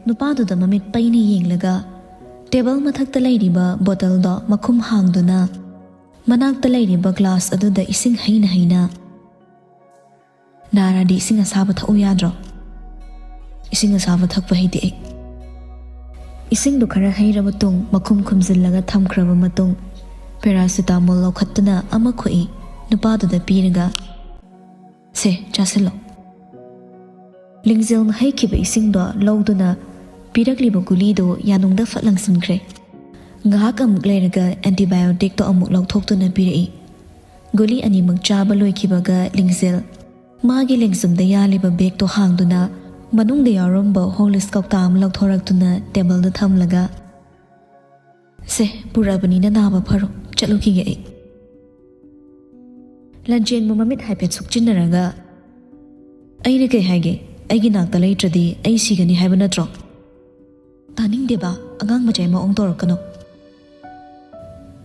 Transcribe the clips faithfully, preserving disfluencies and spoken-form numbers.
ꯅꯨꯄꯥꯗꯨꯗ ꯃꯃꯤꯠ ꯄꯩꯅ ꯌꯦꯡꯂꯒ, ꯇꯦꯕꯜ ꯃꯊꯛꯇ ꯂꯩꯔꯤꯕ ꯕꯣꯇꯜꯗꯣ ꯃꯈꯨꯝ ꯍꯥꯡꯗꯨꯅ, ꯃꯅꯥꯛꯇ ꯂꯩꯔꯤꯕ ꯒ꯭ꯂꯥꯁ ꯑꯗꯨꯗ ꯏꯁꯤꯡ ꯍꯩꯅ ꯍꯩꯅ, "ꯅꯥꯔꯗꯤ ꯏꯁꯤꯡ ꯑꯁꯥꯕ ꯊꯛꯎ ꯌꯥꯗ꯭ꯔꯣ?" "ꯏꯁꯤꯡ ꯑꯁꯥꯕ ꯊꯛꯄ ꯍꯩꯇꯦ ꯑꯩ꯫" ꯏꯁꯤꯡꯗꯣ ꯈꯔ ꯍꯩꯔ ꯃꯇꯨꯡ, ꯃꯈꯨꯝ ꯈꯨꯝꯖꯤꯜꯂꯒ ꯊꯝꯈ꯭ꯔꯕ ꯃꯇꯨꯡ, ꯄꯦꯔꯥꯁꯤꯇꯥꯃꯣꯜ ꯂꯧꯈꯠꯇꯨꯅ ꯑꯃ ꯈꯣꯛꯏ, ꯅꯨꯄꯥꯗꯨꯗ ꯄꯤꯔꯒ, "ꯁꯦ, ꯆꯥꯁꯤꯜꯂꯣ꯫" ꯂꯤꯡꯖꯦꯜꯅ ꯍꯩꯈꯤꯕ ꯏꯁꯤꯡꯗꯣ ꯂꯧꯗꯨꯅ, ꯄꯤꯔꯛꯂꯤꯕ ꯒꯨꯂꯤꯗꯨ ꯌꯥꯅꯨꯡꯗ ꯐꯠ ꯂꯪꯁꯤꯟꯈ꯭ꯔꯦ꯫ ꯉꯥꯏꯍꯥꯛ ꯑꯃꯨꯛ ꯂꯩꯔꯒ ꯑꯦꯟꯇꯤꯕꯥꯏꯑꯣꯇꯤꯛꯇꯣ ꯑꯃꯨꯛ ꯂꯧꯊꯣꯛꯇꯨꯅ ꯄꯤꯔꯛꯏ꯫ ꯒꯨꯂꯤ ꯑꯅꯤꯃꯛ ꯆꯥꯕ ꯂꯣꯏꯈꯤꯕꯒ ꯂꯤꯡꯖꯦꯜ ꯃꯥꯒꯤ ꯂꯦꯡꯖꯨꯝꯗ ꯌꯥꯜꯂꯤꯕ ꯕꯦꯒꯇꯣ ꯍꯥꯡꯗꯨꯅ, ꯃꯅꯨꯡꯗ ꯌꯥꯎꯔꯝꯕ ꯍꯣꯔꯂꯤꯛꯁ ꯀꯧꯇꯥ ꯑꯃ ꯂꯧꯊꯣꯔꯛꯇꯨꯅ ꯇꯦꯕꯜꯗ ꯊꯝꯂꯒ, "ꯁꯦ, ꯄꯨꯔꯛꯑꯕꯅꯤꯅ ꯅꯥꯕ ꯐꯔꯣ, ꯆꯠꯂꯨꯈꯤꯒꯦ ꯑꯩ꯫" ꯂꯟꯖꯦꯟꯕ ꯃꯃꯤꯠ ꯍꯥꯏꯐꯦꯠ ꯁꯨꯛꯆꯤꯟꯅꯔꯒ, "ꯑꯩꯅ ꯀꯩ ꯍꯥꯏꯒꯦ? ꯑꯩꯒꯤ ꯅꯥꯛꯇ ꯂꯩꯇ꯭ꯔꯗꯤ ꯑꯩ ꯁꯤꯒꯅꯤ ꯍꯥꯏꯕ ꯅꯠꯇ꯭ꯔꯣ?" "ꯇꯥꯅꯤꯡꯗꯦꯕ, ꯑꯉꯥꯡ ꯃꯆꯥꯏ ꯃꯑꯣꯡ ꯇꯧꯔꯛꯀꯅꯨ꯫"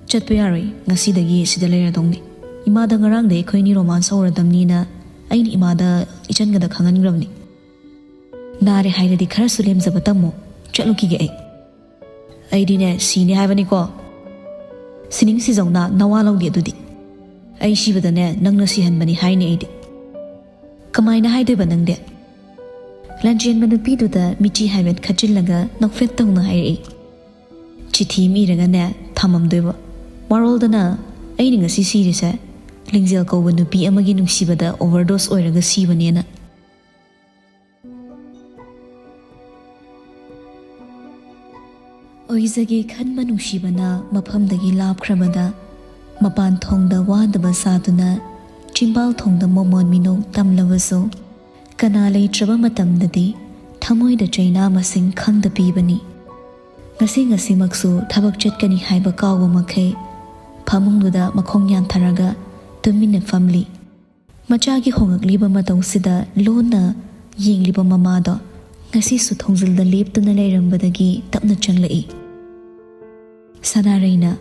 "ꯆꯠꯄ ꯌꯥꯔꯣꯏ, ꯉꯁꯤꯗꯒꯤ ꯁꯤꯗ ꯂꯩꯔꯗꯧꯅꯤ꯫ ꯏꯃꯥꯗ ꯉꯔꯥꯡꯗꯩ ꯑꯩꯈꯣꯏꯅꯤ ꯔꯣꯃꯥꯟꯁ ꯍꯧꯔꯗꯝꯅꯤꯅ ꯑꯩꯅ ꯏꯃꯥꯗ ꯏꯆꯟꯒꯗ ꯈꯪꯍꯟꯈ꯭ꯔꯕꯅꯤ꯫ ꯅꯥꯔꯦ ꯍꯥꯏꯔꯗꯤ ꯈꯔꯁꯨ ꯂꯦꯝꯖꯕ ꯇꯝꯃꯣ, ꯆꯠꯂꯨꯈꯤꯒꯦ ꯑꯩ꯫" "ꯑꯩꯗꯤꯅꯦ, ꯁꯤꯅꯤ ꯍꯥꯏꯕꯅꯤꯀꯣ꯫ ꯁꯤꯅꯤꯡ ꯁꯤꯖꯧꯅ ꯅꯋꯥ ꯂꯧꯗꯦ ꯑꯗꯨꯗꯤ꯫ ꯑꯩ ꯁꯤꯕꯗꯅꯦ, ꯅꯪꯅ ꯁꯤꯍꯟꯕꯅꯤ ꯍꯥꯏꯅꯤ ꯑꯩꯗꯤ꯫" "ꯀꯃꯥꯏꯅ ꯍꯥꯏꯗꯣꯏꯕ ꯅꯪꯗꯤ?" ꯂꯟꯖꯦꯟꯕ ꯅꯨꯄꯤꯗꯨꯗ ꯃꯤꯆꯤ ꯍꯥꯏꯐꯦꯠ ꯈꯠꯆꯤꯜꯂꯒ ꯅꯣꯛꯐꯦꯠ ꯇꯧꯅ ꯍꯥꯏꯔꯛꯏ꯫ "ꯆꯤꯊꯤ ꯑꯃ ꯏꯔꯒꯅꯦ ꯊꯝꯃꯝꯗꯣꯏꯕ꯫ ꯋꯥꯔꯣꯜꯗꯅ ꯑꯩꯅ ꯉꯁꯤ ꯁꯤꯔꯤꯁꯦ ꯂꯤꯡꯖꯦꯜ ꯀꯧꯕ ꯅꯨꯄꯤ ꯑꯃꯒꯤ ꯅꯨꯡꯁꯤꯕꯗ ꯑꯣꯚꯔꯗꯣꯁ ꯑꯣꯏꯔꯒ ꯁꯤꯕꯅꯦꯅ꯫" ꯑꯣꯏꯖꯒꯦ ꯈꯟꯕ ꯅꯨꯡꯁꯤꯕꯅ ꯃꯐꯝꯗꯒꯤ ꯂꯥꯞꯈ꯭ꯔꯕꯗ, ꯃꯄꯥꯟ ꯊꯣꯡꯗ ꯋꯥꯗꯕ ꯁꯥꯗꯨꯅ, ꯆꯤꯝꯕꯥꯜ ꯊꯣꯡꯗ ꯃꯣꯃꯣꯟ ꯃꯤꯅꯣꯛ ꯇꯝꯂꯕꯁꯨ, ꯀꯅꯥ ꯂꯩꯇ꯭ꯔꯕ ꯃꯇꯝꯗꯗꯤ ꯊꯃꯣꯏꯗ ꯆꯩꯅꯥ ꯃꯁꯤꯡ ꯈꯪꯗ ꯄꯤꯕꯅꯤ꯫ ꯉꯁꯤ ꯉꯁꯤꯃꯛꯁꯨ ꯊꯕꯛ ꯆꯠꯀꯅꯤ ꯍꯥꯏꯕ ꯀꯥꯎꯕ ꯃꯈꯩ ꯐꯃꯨꯡꯗꯨꯗ ꯃꯈꯣꯡ ꯌꯥꯟꯊꯔꯒ ꯇꯨꯃꯤꯟꯅ ꯐꯝꯂꯤ꯫ ꯃꯆꯥꯒꯤ ꯍꯣꯡꯂꯛꯂꯤꯕ ꯃꯇꯧꯁꯤꯗ ꯂꯣꯟꯅ ꯌꯦꯡꯂꯤꯕ ꯃꯃꯥꯗꯣ ꯉꯁꯤꯁꯨ ꯊꯣꯡꯖꯤꯜꯗ ꯂꯦꯞꯇꯨꯅ ꯂꯩꯔꯝꯕꯗꯒꯤ ꯇꯞꯅ ꯆꯪꯂꯛꯏ꯫ ꯁꯅꯥꯔꯩꯅ,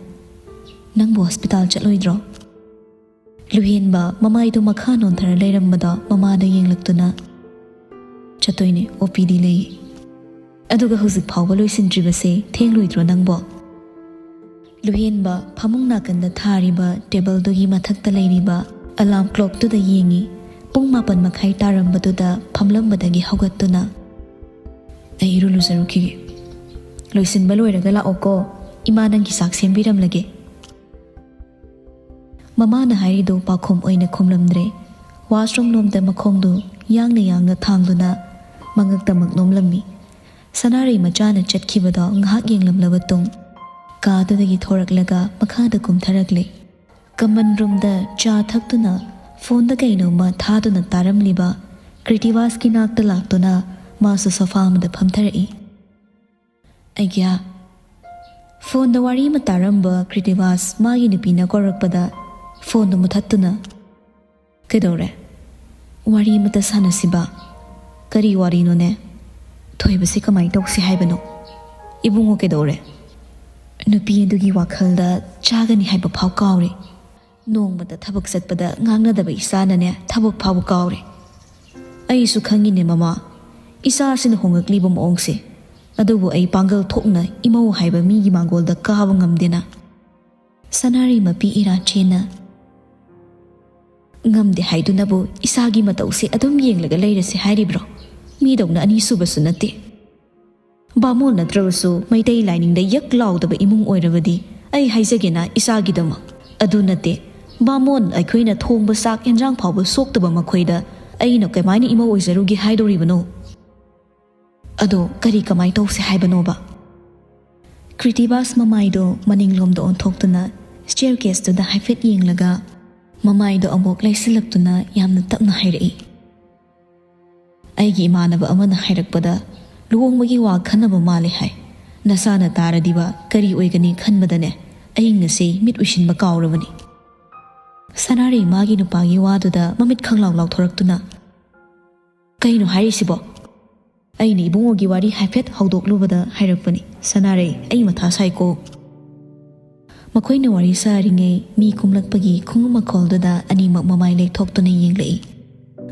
"ꯅꯪꯕꯨ ꯍꯣꯁꯄꯤꯇꯥꯜ ꯆꯠꯂꯣꯏꯗ꯭ꯔꯣ?" ꯂꯨꯍꯦꯟꯕ ꯃꯃꯥꯏꯗꯣ ꯃꯈꯥ ꯅꯣꯟꯊꯔ ꯂꯩꯔꯝꯕꯗꯣ ꯃꯃꯥꯗ ꯌꯦꯡꯂꯛꯇꯨꯅ, "ꯆꯠꯇꯣꯏꯅꯦ, ꯑꯣ ꯄꯤ ꯗꯤ ꯂꯩꯌꯦ꯫" ꯑꯗꯨꯒ ꯍꯧꯖꯤꯛ ꯐꯥꯎꯕ ꯂꯣꯏꯁꯤꯟꯗ꯭ꯔꯤꯕꯁꯦ ꯊꯦꯡꯂꯣꯏꯗ꯭ꯔꯣ ꯅꯪꯕꯣ? ꯂꯨꯍꯦꯟꯕ ꯐꯃꯨꯡ ꯅꯥꯀꯟꯗ ꯊꯥꯔꯤꯕ ꯇꯦꯕꯜꯗꯨꯒꯤ ꯃꯊꯛꯇ ꯂꯩꯔꯤꯕ ꯑꯂꯥꯔꯝ ꯀ꯭ꯂꯣꯛꯇꯨꯗ ꯌꯦꯡꯉꯤ꯫ ꯄꯨꯡ ꯃꯥꯄꯟ ꯃꯈꯥꯏ ꯇꯥꯔꯝꯕꯗꯨꯗ ꯐꯝꯂꯝꯕꯗꯒꯤ ꯍꯧꯒꯠꯇꯨꯅ, "ꯑꯩ ꯏꯔꯨ ꯂꯨꯖꯔꯨꯈꯤꯒꯦ꯫ ꯂꯣꯏꯁꯤꯟꯕ ꯂꯣꯏꯔꯒ ꯂꯥꯛꯑꯣꯀꯣ꯫ ꯏꯃꯥ ꯅꯪꯒꯤ ꯆꯥꯛ ꯁꯦꯝꯕꯤꯔꯝꯂꯒꯦ꯫" ꯃꯃꯥꯅ ꯍꯥꯏꯔꯤꯗꯨ ꯄꯥꯎꯈꯨꯝ ꯑꯣꯏꯅ ꯈꯨꯝꯂꯝꯗ꯭ꯔꯦ꯫ ꯋꯥꯁꯔꯨꯝ ꯂꯣꯝꯗ ꯃꯈꯣꯡꯗꯨ ꯌꯥꯡꯅ ꯌꯥꯡꯅ ꯊꯥꯡꯗꯨꯅ ꯃꯉꯛꯇꯃꯛ ꯅꯣꯝꯂꯝꯃꯤ꯫ ꯁꯅꯥꯔꯩ ꯃꯆꯥꯅ ꯆꯠꯈꯤꯕꯗꯣ ꯉꯥꯏꯍꯥꯛ ꯌꯦꯡꯂꯝꯂꯕ ꯇꯨꯡ, ꯀꯥꯗꯨꯗꯒꯤ ꯊꯣꯔꯛꯂꯒ ꯃꯈꯥꯗ ꯀꯨꯝꯊꯔꯛꯂꯦ꯫ ꯀꯃꯟ ꯔꯨꯝꯗ ꯆꯥ ꯊꯛꯇꯨꯅ ꯐꯣꯟꯗ ꯀꯩꯅꯣꯝꯃ ꯊꯥꯗꯨꯅ ꯇꯥꯔꯝꯂꯤꯕ ꯀ꯭ꯔꯤꯇꯤꯕꯥꯁꯀꯤ ꯅꯥꯛꯇ ꯂꯥꯛꯇꯨꯅ ꯃꯥꯁꯨ ꯁꯣꯐꯥ ꯑꯃꯗ ꯐꯝꯊꯔꯛꯏ꯫ ꯑꯩꯒ꯭ꯌꯥ! ꯐꯣꯟꯗ ꯋꯥꯔꯤ ꯑꯃ ꯇꯥꯔꯝꯕ ꯀ꯭ꯔꯤꯇꯤꯕꯥꯁ ꯃꯥꯒꯤ ꯅꯨꯄꯤꯅ ꯀꯧꯔꯛꯄꯗ ꯐꯣꯟꯗꯨ ꯃꯨꯊꯠꯇꯨꯅ, "ꯀꯩꯗꯧꯔꯦ? ꯋꯥꯔꯤ ꯑꯃꯇ ꯁꯥꯟꯅꯁꯤꯕ꯫" "ꯀꯔꯤ ꯋꯥꯔꯤꯅꯣꯅꯦ? ꯊꯣꯏꯕꯁꯤ ꯀꯃꯥꯏꯅ ꯇꯧꯁꯤ ꯍꯥꯏꯕꯅꯣ?" "ꯏꯕꯨꯡꯉꯣ, ꯀꯩꯗꯧꯔꯦ?" "ꯅꯨꯄꯤ ꯑꯗꯨꯒꯤ ꯋꯥꯈꯜꯗ ꯆꯥꯒꯅꯤ ꯍꯥꯏꯕ ꯐꯥꯎ ꯀꯥꯎꯔꯦ꯫ ꯅꯣꯡꯃꯇ ꯊꯕꯛ ꯆꯠꯄꯗ ꯉꯥꯡꯅꯗꯕ ꯏꯆꯥꯅꯅꯦ ꯊꯕꯛ ꯐꯥꯎꯕ ꯀꯥꯎꯔꯦ꯫" "ꯑꯩꯁꯨ ꯈꯪꯉꯤꯅꯦ ꯃꯃꯥ, ꯏꯆꯥꯁꯤꯅ ꯍꯣꯡꯂꯛꯂꯤꯕ ꯃꯑꯣꯡꯁꯦ꯫ ꯑꯗꯨꯕꯨ ꯑꯩ ꯄꯥꯡꯒꯜ ꯊꯣꯛꯅ ꯏꯃꯧ ꯍꯥꯏꯕ ꯃꯤꯒꯤ ꯃꯥꯡꯒꯣꯜꯗ ꯀꯥꯕ ꯉꯝꯗꯦꯅ꯫" ꯁꯅꯥꯔꯩ ꯃꯄꯤ ꯏꯔꯥ ꯆꯦꯟꯅ, "ꯉꯝꯗꯦ ꯍꯥꯏꯗꯨꯅꯕꯨ ꯏꯆꯥꯒꯤ ꯃꯇꯧꯁꯦ ꯑꯗꯨꯝ ꯌꯦꯡꯂꯒ ꯂꯩꯔꯁꯦ ꯍꯥꯏꯔꯤꯕ꯭ꯔꯣ? ꯃꯤꯗꯧꯅ ꯑꯅꯤꯁꯨꯕꯁꯨ ꯅꯠꯇꯦ꯫ ꯕꯥꯃꯣꯟ ꯅꯠꯇ꯭ꯔꯕꯁꯨ ꯃꯩꯇꯩ ꯂꯥꯏꯅꯤꯡꯗ ꯌꯛ ꯂꯥꯎꯗꯕ ꯏꯃꯨꯡ ꯑꯣꯏꯔꯕꯗꯤ ꯑꯩ ꯍꯥꯏꯖꯒꯦꯅ ꯏꯆꯥꯒꯤꯗꯃꯛ꯫ ꯑꯗꯨ ꯅꯠꯇꯦ, ꯕꯥꯃꯣꯟ ꯑꯩꯈꯣꯏꯅ ꯊꯣꯡꯕ ꯆꯥꯛ ꯌꯦꯟꯖꯥꯡ ꯐꯥꯎꯕ ꯁꯣꯛꯇꯕ ꯃꯈꯣꯏꯗ ꯑꯩꯅ ꯀꯃꯥꯏꯅ ꯏꯃꯧ ꯑꯣꯏꯖꯔꯨꯒꯦ ꯍꯥꯏꯗꯣꯔꯤꯕꯅꯣ? ꯑꯗꯣ ꯀꯔꯤ ꯀꯃꯥꯏ ꯇꯧꯁꯦ ꯍꯥꯏꯕꯅꯣꯕ?" ꯀ꯭ꯔꯤꯇꯤꯕꯥꯁ ꯃꯃꯥꯏꯗꯣ ꯃꯅꯤꯡꯂꯣꯝꯗ ꯑꯣꯟꯊꯣꯛꯇꯨꯅ ꯁ꯭ꯇꯦꯌꯔ ꯀꯦꯁꯇꯨꯗ ꯍꯥꯏꯐꯦꯠ ꯌꯦꯡꯂꯒ ꯃꯃꯥꯏꯗꯣ ꯑꯃꯨꯛ ꯂꯩꯁꯤꯜꯂꯛꯇꯨꯅ ꯌꯥꯝꯅ ꯇꯞꯅ ꯍꯥꯏꯔꯛꯏ꯫ "ꯑꯩꯒꯤ ꯏꯃꯥꯟꯅꯕ ꯑꯃꯅ ꯍꯥꯏꯔꯛꯄꯗ ꯂꯨꯍꯣꯡꯕꯒꯤ ꯋꯥ ꯈꯟꯅꯕ ꯃꯥꯜꯂꯦ ꯍꯥꯏ꯫ ꯅꯆꯥꯅ ꯇꯥꯔꯗꯤꯕ ꯀꯔꯤ ꯑꯣꯏꯒꯅꯤ ꯈꯟꯕꯗꯅꯦ ꯑꯍꯤꯡ ꯑꯁꯤ ꯃꯤꯠ ꯎꯏꯁꯤꯟꯕ ꯀꯥꯎꯔꯕꯅꯤ꯫" ꯁꯅꯥꯔꯩ ꯃꯥꯒꯤ ꯅꯨꯄꯥꯒꯤ ꯋꯥꯗꯨꯗ ꯃꯃꯤꯠ ꯈꯪꯂꯥꯎ ꯂꯥꯎꯊꯣꯔꯛꯇꯨꯅ, "ꯀꯩꯅꯣ ꯍꯥꯏꯔꯤꯁꯤꯕꯣ?" "ꯑꯩꯅ ꯏꯕꯨꯡꯉꯣꯒꯤ ꯋꯥꯔꯤ ꯍꯥꯏꯐꯦꯠ ꯍꯧꯗꯣꯛꯂꯨꯕꯗ ꯍꯥꯏꯔꯛꯄꯅꯤ, ꯁꯅꯥꯔꯩ, ꯑꯩ ꯃꯊꯥ ꯁꯥꯏꯀꯣ꯫" ꯃꯈꯣꯏꯅ ꯋꯥꯔꯤ ꯁꯥꯔꯤꯉꯩ ꯃꯤ ꯀꯨꯝꯂꯛꯄꯒꯤ ꯈꯣꯡꯎꯞ ꯃꯈꯣꯜꯗꯨꯗ ꯑꯅꯤꯃꯛ ꯃꯃꯥꯏ ꯂꯩꯊꯣꯛꯇꯨꯅ ꯌꯦꯡꯂꯛꯏ꯫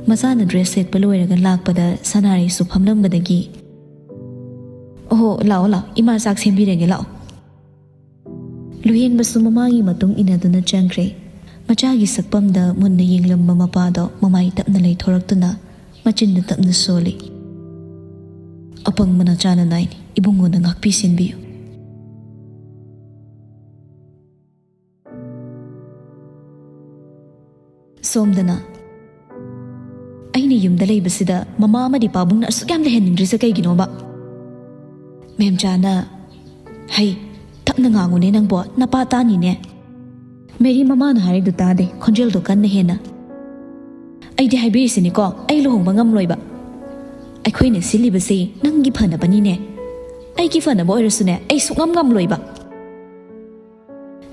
ꯃꯆꯥꯅ ꯗ꯭ꯔꯦꯁ ꯁꯦꯠꯄ ꯂꯣꯏꯔꯒ ꯂꯥꯛꯄꯗ ꯁꯅꯥꯔꯩꯁꯨ ꯐꯝꯂꯝꯕꯗꯒꯤ, "ꯍꯣ, ꯂꯥꯛꯑꯣ, ꯂꯥꯛꯑꯣ, ꯏꯃꯥ ꯆꯥꯛ ꯁꯦꯝꯕꯤꯔꯒꯦ, ꯂꯥꯛꯑꯣ"꯫ ꯂꯨꯍꯦꯟꯕꯁꯨ ꯃꯃꯥꯒꯤ ꯃꯇꯨꯡ ꯏꯟꯅꯗꯨꯅ ꯆꯪꯈ꯭ꯔꯦ꯫ ꯃꯆꯥꯒꯤ ꯁꯛꯐꯝꯗ ꯃꯨꯟꯅ ꯌꯦꯡꯂꯝꯕ ꯃꯄꯥꯗꯣ ꯃꯃꯥꯏ ꯇꯞꯅ ꯂꯩꯊꯣꯔꯛꯇꯨꯅ ꯃꯆꯤꯟꯗ ꯇꯞꯅ ꯁꯣꯜꯂꯤ꯫ "ꯑꯄꯪꯕ ꯅꯆꯥꯅ ꯅꯥꯏꯅꯤ, ꯏꯕꯨꯡꯉꯣꯅ ꯉꯥꯛꯄꯤ ꯁꯦꯟꯕꯤꯌꯨ"꯫ ꯁꯣꯝꯗꯅ, "ꯑꯩꯅ ꯌꯨꯝꯗ ꯂꯩꯕꯁꯤꯗ ꯃꯃꯥ ꯑꯃꯗꯤ ꯄꯥꯕꯨꯡꯅ ꯑꯁꯨꯛ ꯌꯥꯝ ꯂꯩꯍꯟꯅꯤꯡꯗ꯭ꯔꯤꯁꯦ ꯀꯩꯒꯤꯅꯣꯕ?" ꯃꯦꯝꯆꯥꯅ, "ꯍꯩ, ꯇꯞꯅ ꯉꯥꯡꯉꯨꯅꯦ ꯅꯪꯕꯣ, ꯅꯄꯥ ꯇꯥꯅꯤꯅꯦ"꯫ ꯃꯦꯔꯤ ꯃꯃꯥꯅ ꯍꯥꯏꯔꯤꯗꯨ ꯇꯥꯗꯦ, ꯈꯣꯟꯖꯦꯜꯗꯣ ꯀꯟꯅ ꯍꯦꯟꯅ, "ꯑꯩꯗꯤ ꯍꯥꯏꯕꯤꯔꯤꯁꯤꯅꯤꯀꯣ, ꯑꯩ ꯂꯨꯍꯣꯡꯕ ꯉꯝꯂꯣꯏꯕ꯫ ꯑꯩꯈꯣꯏꯅ ꯁꯤꯜꯂꯤꯕꯁꯤ ꯅꯪꯒꯤ ꯐꯅꯕꯅꯤꯅꯦ꯫ ꯑꯩꯒꯤ ꯐꯅꯕ ꯑꯣꯏꯔꯁꯨꯅꯦ, ꯑꯩ ꯁꯨꯛꯉꯝ ꯉꯝꯂꯣꯏꯕ"꯫